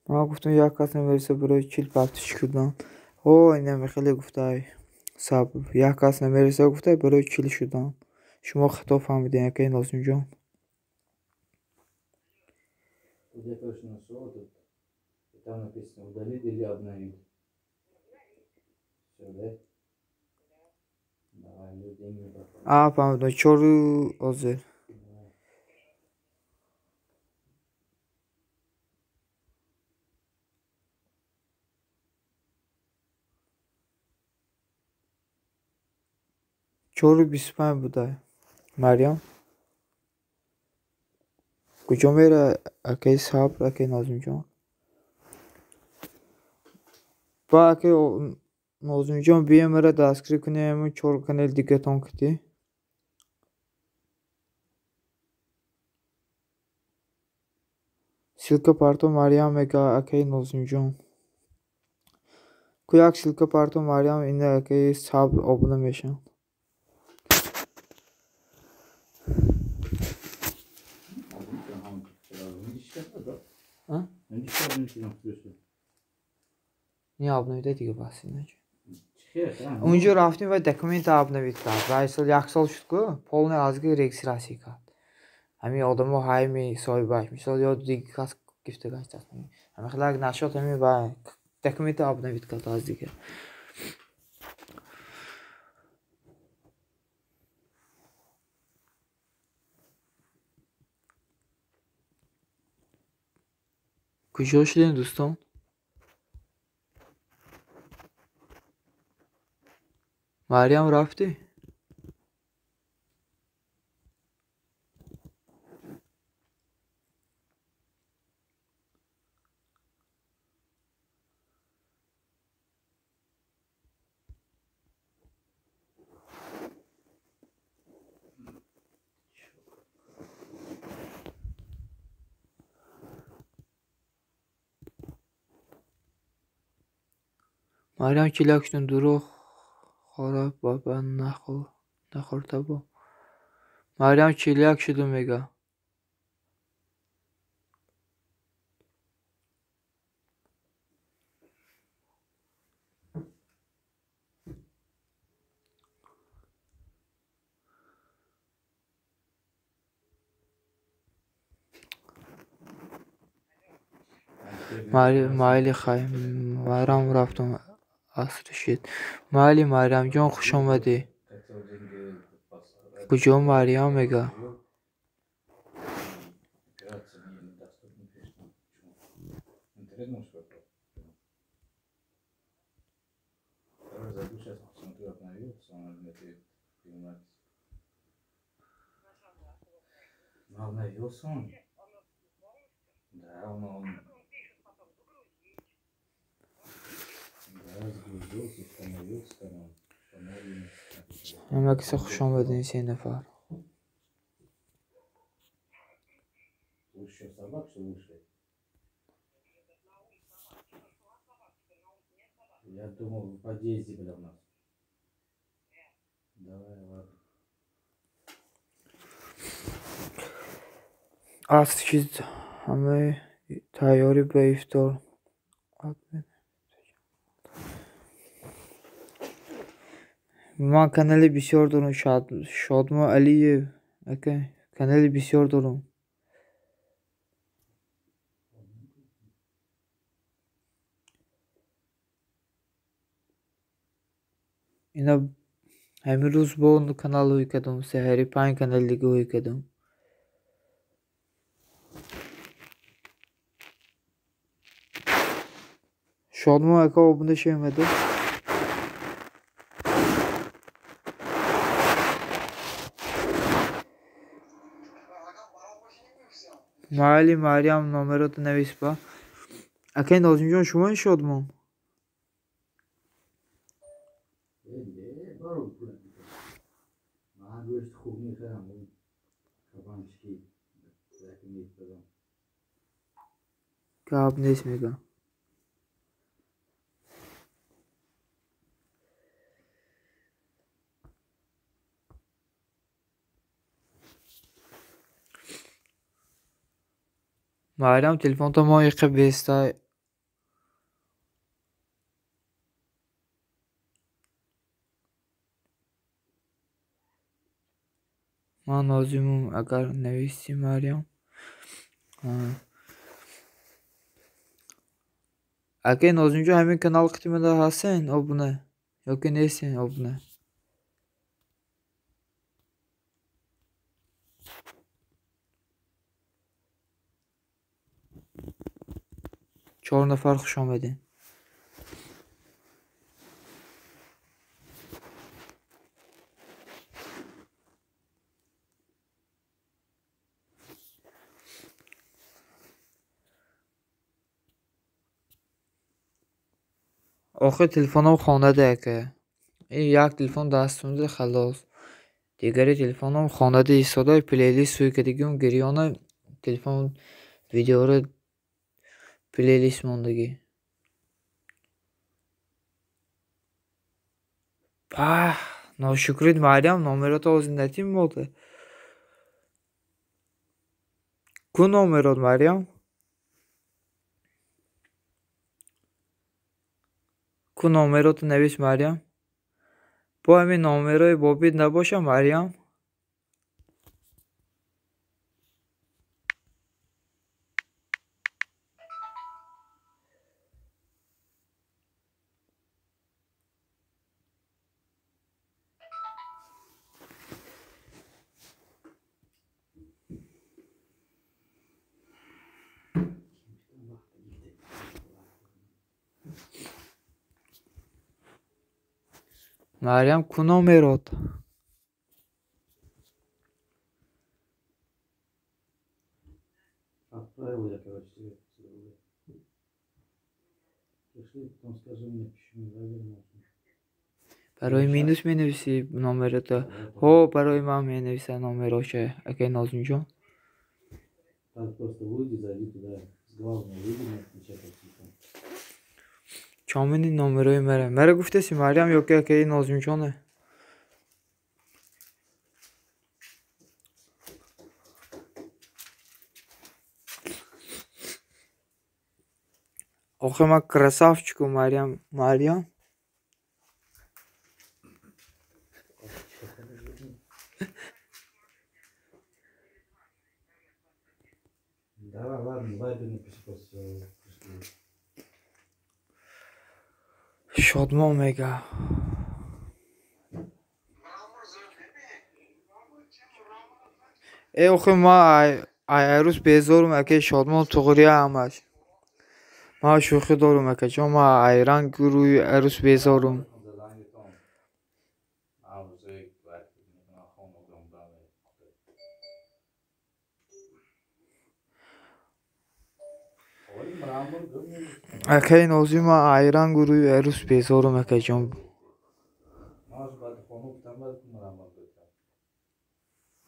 Ман гуфтам як кас намереса барои 40 подписчик шудан. Ҳо, инаме хеле гуфтай. Сабр, як кас намереса гуфтай барои 40 шудан. Шумо хато фаҳмидем, акаи Нозимҷон. Тут я, короче, нашел этот, и там написано удалить или обновить. Все, да? Давай, люди не пропали. А, фаҳмидам, чору ҳозир. Давай. 4:25 будай. Марьям? Куҷо мера акаи Сабр, акаи Нозимҷон? Ба акаи Нозимҷон бием мера дастгирӣ кунем чор канали дигатон китӣ. Ссылка парто Марьям мега акаи Нозимҷон. Ку як ссылка парто Марьям ина акаи Сабр обуна мешаванд. Не обновида дига бас иначе. Унҷо рафтем ва документа обновид кард. Ва сол як сол шуд ку полный азги регистрация кард. Ҳамин одамо ҳайми соҳибаш мисол ё дига кас гифта гаштааст. Ҳамин хелак нашод ҳамин ва документа обновид кард аз дига. Куҷо шудем дӯстон? Марьям рафтӣ? Марьям чиляк шудем дурӯғ хора баба нахӯртабо. Марьям чиляк шудум мега. Майли хай Майрам рафтум аср шуд. Майли Марьямҷон хуш омадӣ. Куҷо Марьям мега? Ҳама киса хуш омадин се нафар. Я думал, в подъезде бля у нас. Давай, ладно. Аср шуд ҳамаи тайёрӣ ба ифтор. Ман канали бисёр дорам, Шодмо Алиев ака, канали бисёр дорам. Ина ҳамин рӯз бо канал ҳуй кардам, саҳари панҷ канали дига ҳуй кардам. Шодмо ака обуна шавемада. Майли Марьям номерото навис ба. Акаи Нозимҷон шумо Шодмон? Гап нест мега. Марьям телефонто мо иқа бестай. Ман Нозимум агар нависӣ Марьям. Акаи Нозимҷон ҳамин канал қитмада ҳастен обуна ёки нестен обуна? Чор нафар хуш омадем. Охир телефонам хонада ака. Ин як телефон дастумда халос. Дигари телефонам хонада истода, плейлист сӯй кардагиум гирёна телефон видеоро плейлист мондагӣ. Пах, ношукрит Марьям номерото ҳозир натим мода. Ку номерот Марьям? Ку номерото навис Марьям? Бо ҳамин номерои бобит набоша Марьям? Марьям ку номерот? Отправил я, короче, тебе. Пришли, потом скажи мне, почему завернул. Барои минус менависи номерото. Ҳо, барои ман менависа номероша, акай Нозимҷон. Так, просто выйди, зайди туда. С главного выйди, напечатай телефон. Чомини номерои мара. Мара гуфтаси Марьям ё ки акаи Нозимҷоне? Охи ман красавчику Марьям. Марьям? Давай, ладно, Вайбер напиши просто. Пришли. Шодмон мега. Э, охи ман ай арӯз безорум акаи Шодмон туғрия ҳамаш. Ман шӯхӣ дорум акаҷон, ман ай ранги рӯи арӯз безорум. Акаи Нозим, ман ай рангу рӯи арӯз безорум акаҷон.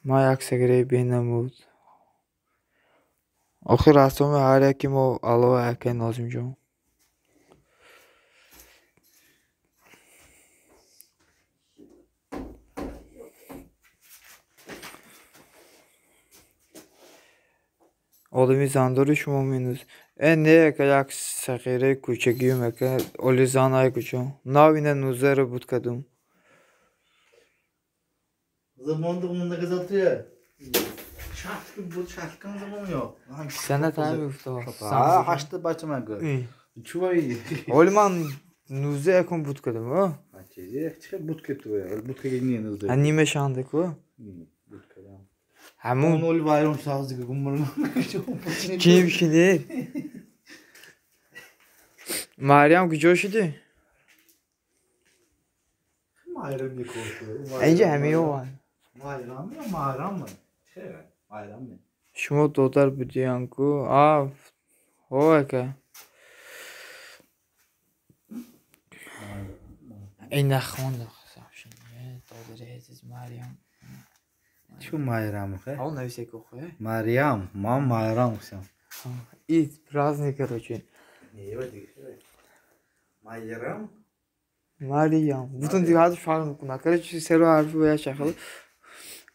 Ман як сигареи бенамуд. Охир рассоми ҳар яки мо алова акаи Нозимҷон. Одами зандори шумо минус. Э, не ака, як сағираи кӯчагиюм ака, оли зан ай куҷо. Нав ина нуздаро буд кардум. Сана тайм гуфто. Оли ман нузда якум буд кардум, о? Нимешанда ку? Ҳамун ким шинед? Марьям куҷо шудӣ? Инҷа ҳамиёванд. Шумо додар будиян ку? А, ҳо ака. Ина хонда додари азиз Марьям. Чу Майрам, хе? Ҳо нависе ку хе? Марьям, ман Майрам гуфтам. Ид праздник, короче. Майрам? Марьям. Бутун дигар ҳарф фарқ мекунад. Короче, серо ҳарфи бояд шахл.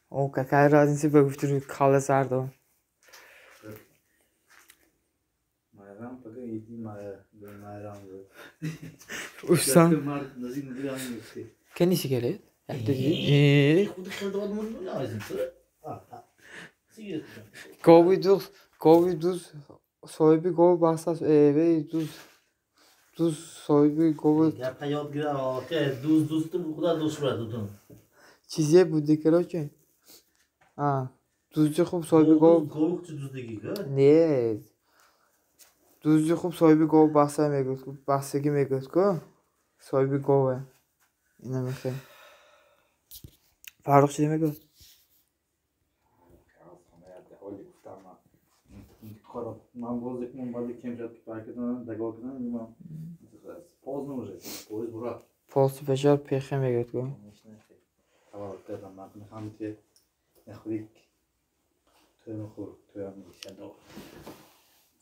О, какая разница ба гуфти калла сар дор. Майрам, пага иди Майрам. Усан. Кени сигарет? Гови дуз, гови дуз, соҳиби гов бастааст. Э, дуз, дуз соҳиби гов. Чизе буди, короче. А, дузди хуб соҳиби гов. Не. Дузди хуб соҳиби гов баста мегӯяд, бастагӣ мегӯяд ку? Соҳиби гове. Ина мехе. Фаррух чӣ мегӯяд? Ман боз ман баъди кемшад ки пайкадан дагор кадан ман поздно уже поезд бура. Пост бежар пехе мегӯяд го. Таваллуд кардам ман мехоҳам ки нахӯрик тӯй мехӯр тӯям мешадо.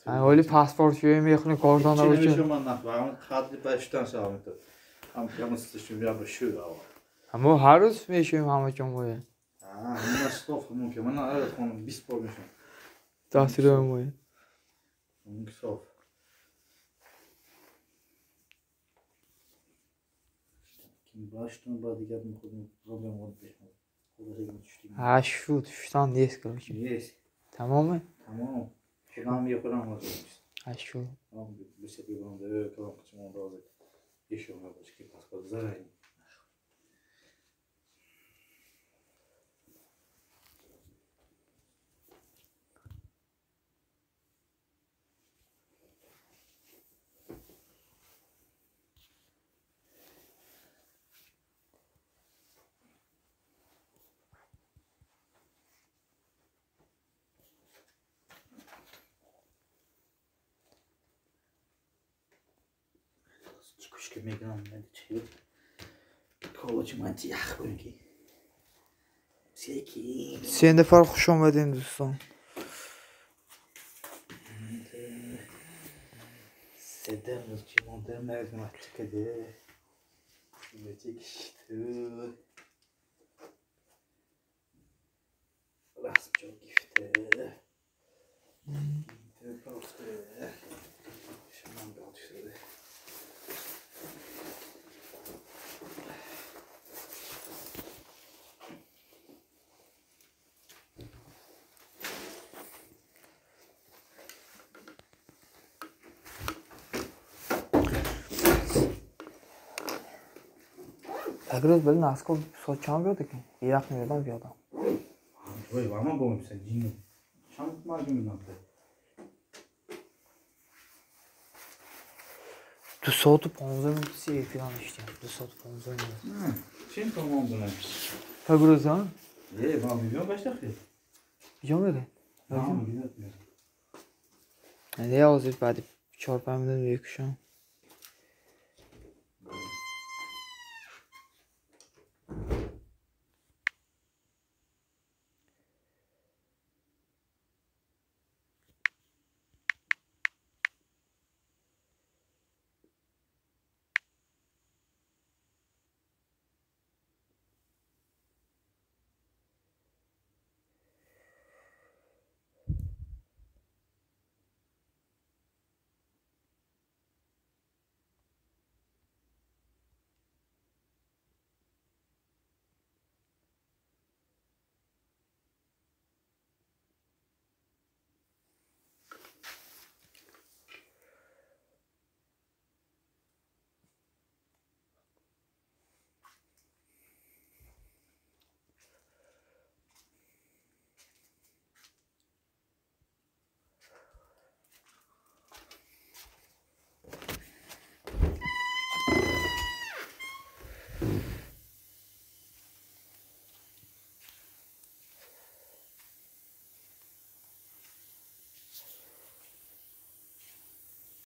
Ҳоли паспорт шӯе мехӯни кордон набошад. Ман нахӯрам қадри ба шудан шавам то. Ҳам ҳам стишум я ба шу. Ҳамо ҳар рӯз мешӯем ҳама ҷо моя. Ҳама стоф мумкин. Ман арад хонум 20 бор мешам. Дастирои моя. Мумкин соф. Шуд, шудан нест, короче. Есть. Тамоме? Тамом. Худам мехӯрам ҳозир. Шуд. Се нафар хуш омадем, дӯстон. Як рӯз били Насков соат чанд биёд ки? Як меёдам биёдам. Ой, вама бомбса ҷин. Чанд марги меёдам? 2 соату 15 минут си эфиран иштем. 2 соату 15 минут. Чем тамом донам? Як рӯз, а? Е, ва мебиём баштахи. Биём мере? Мебиём. Не, ҳозир баъди 4-5 минут мекушам.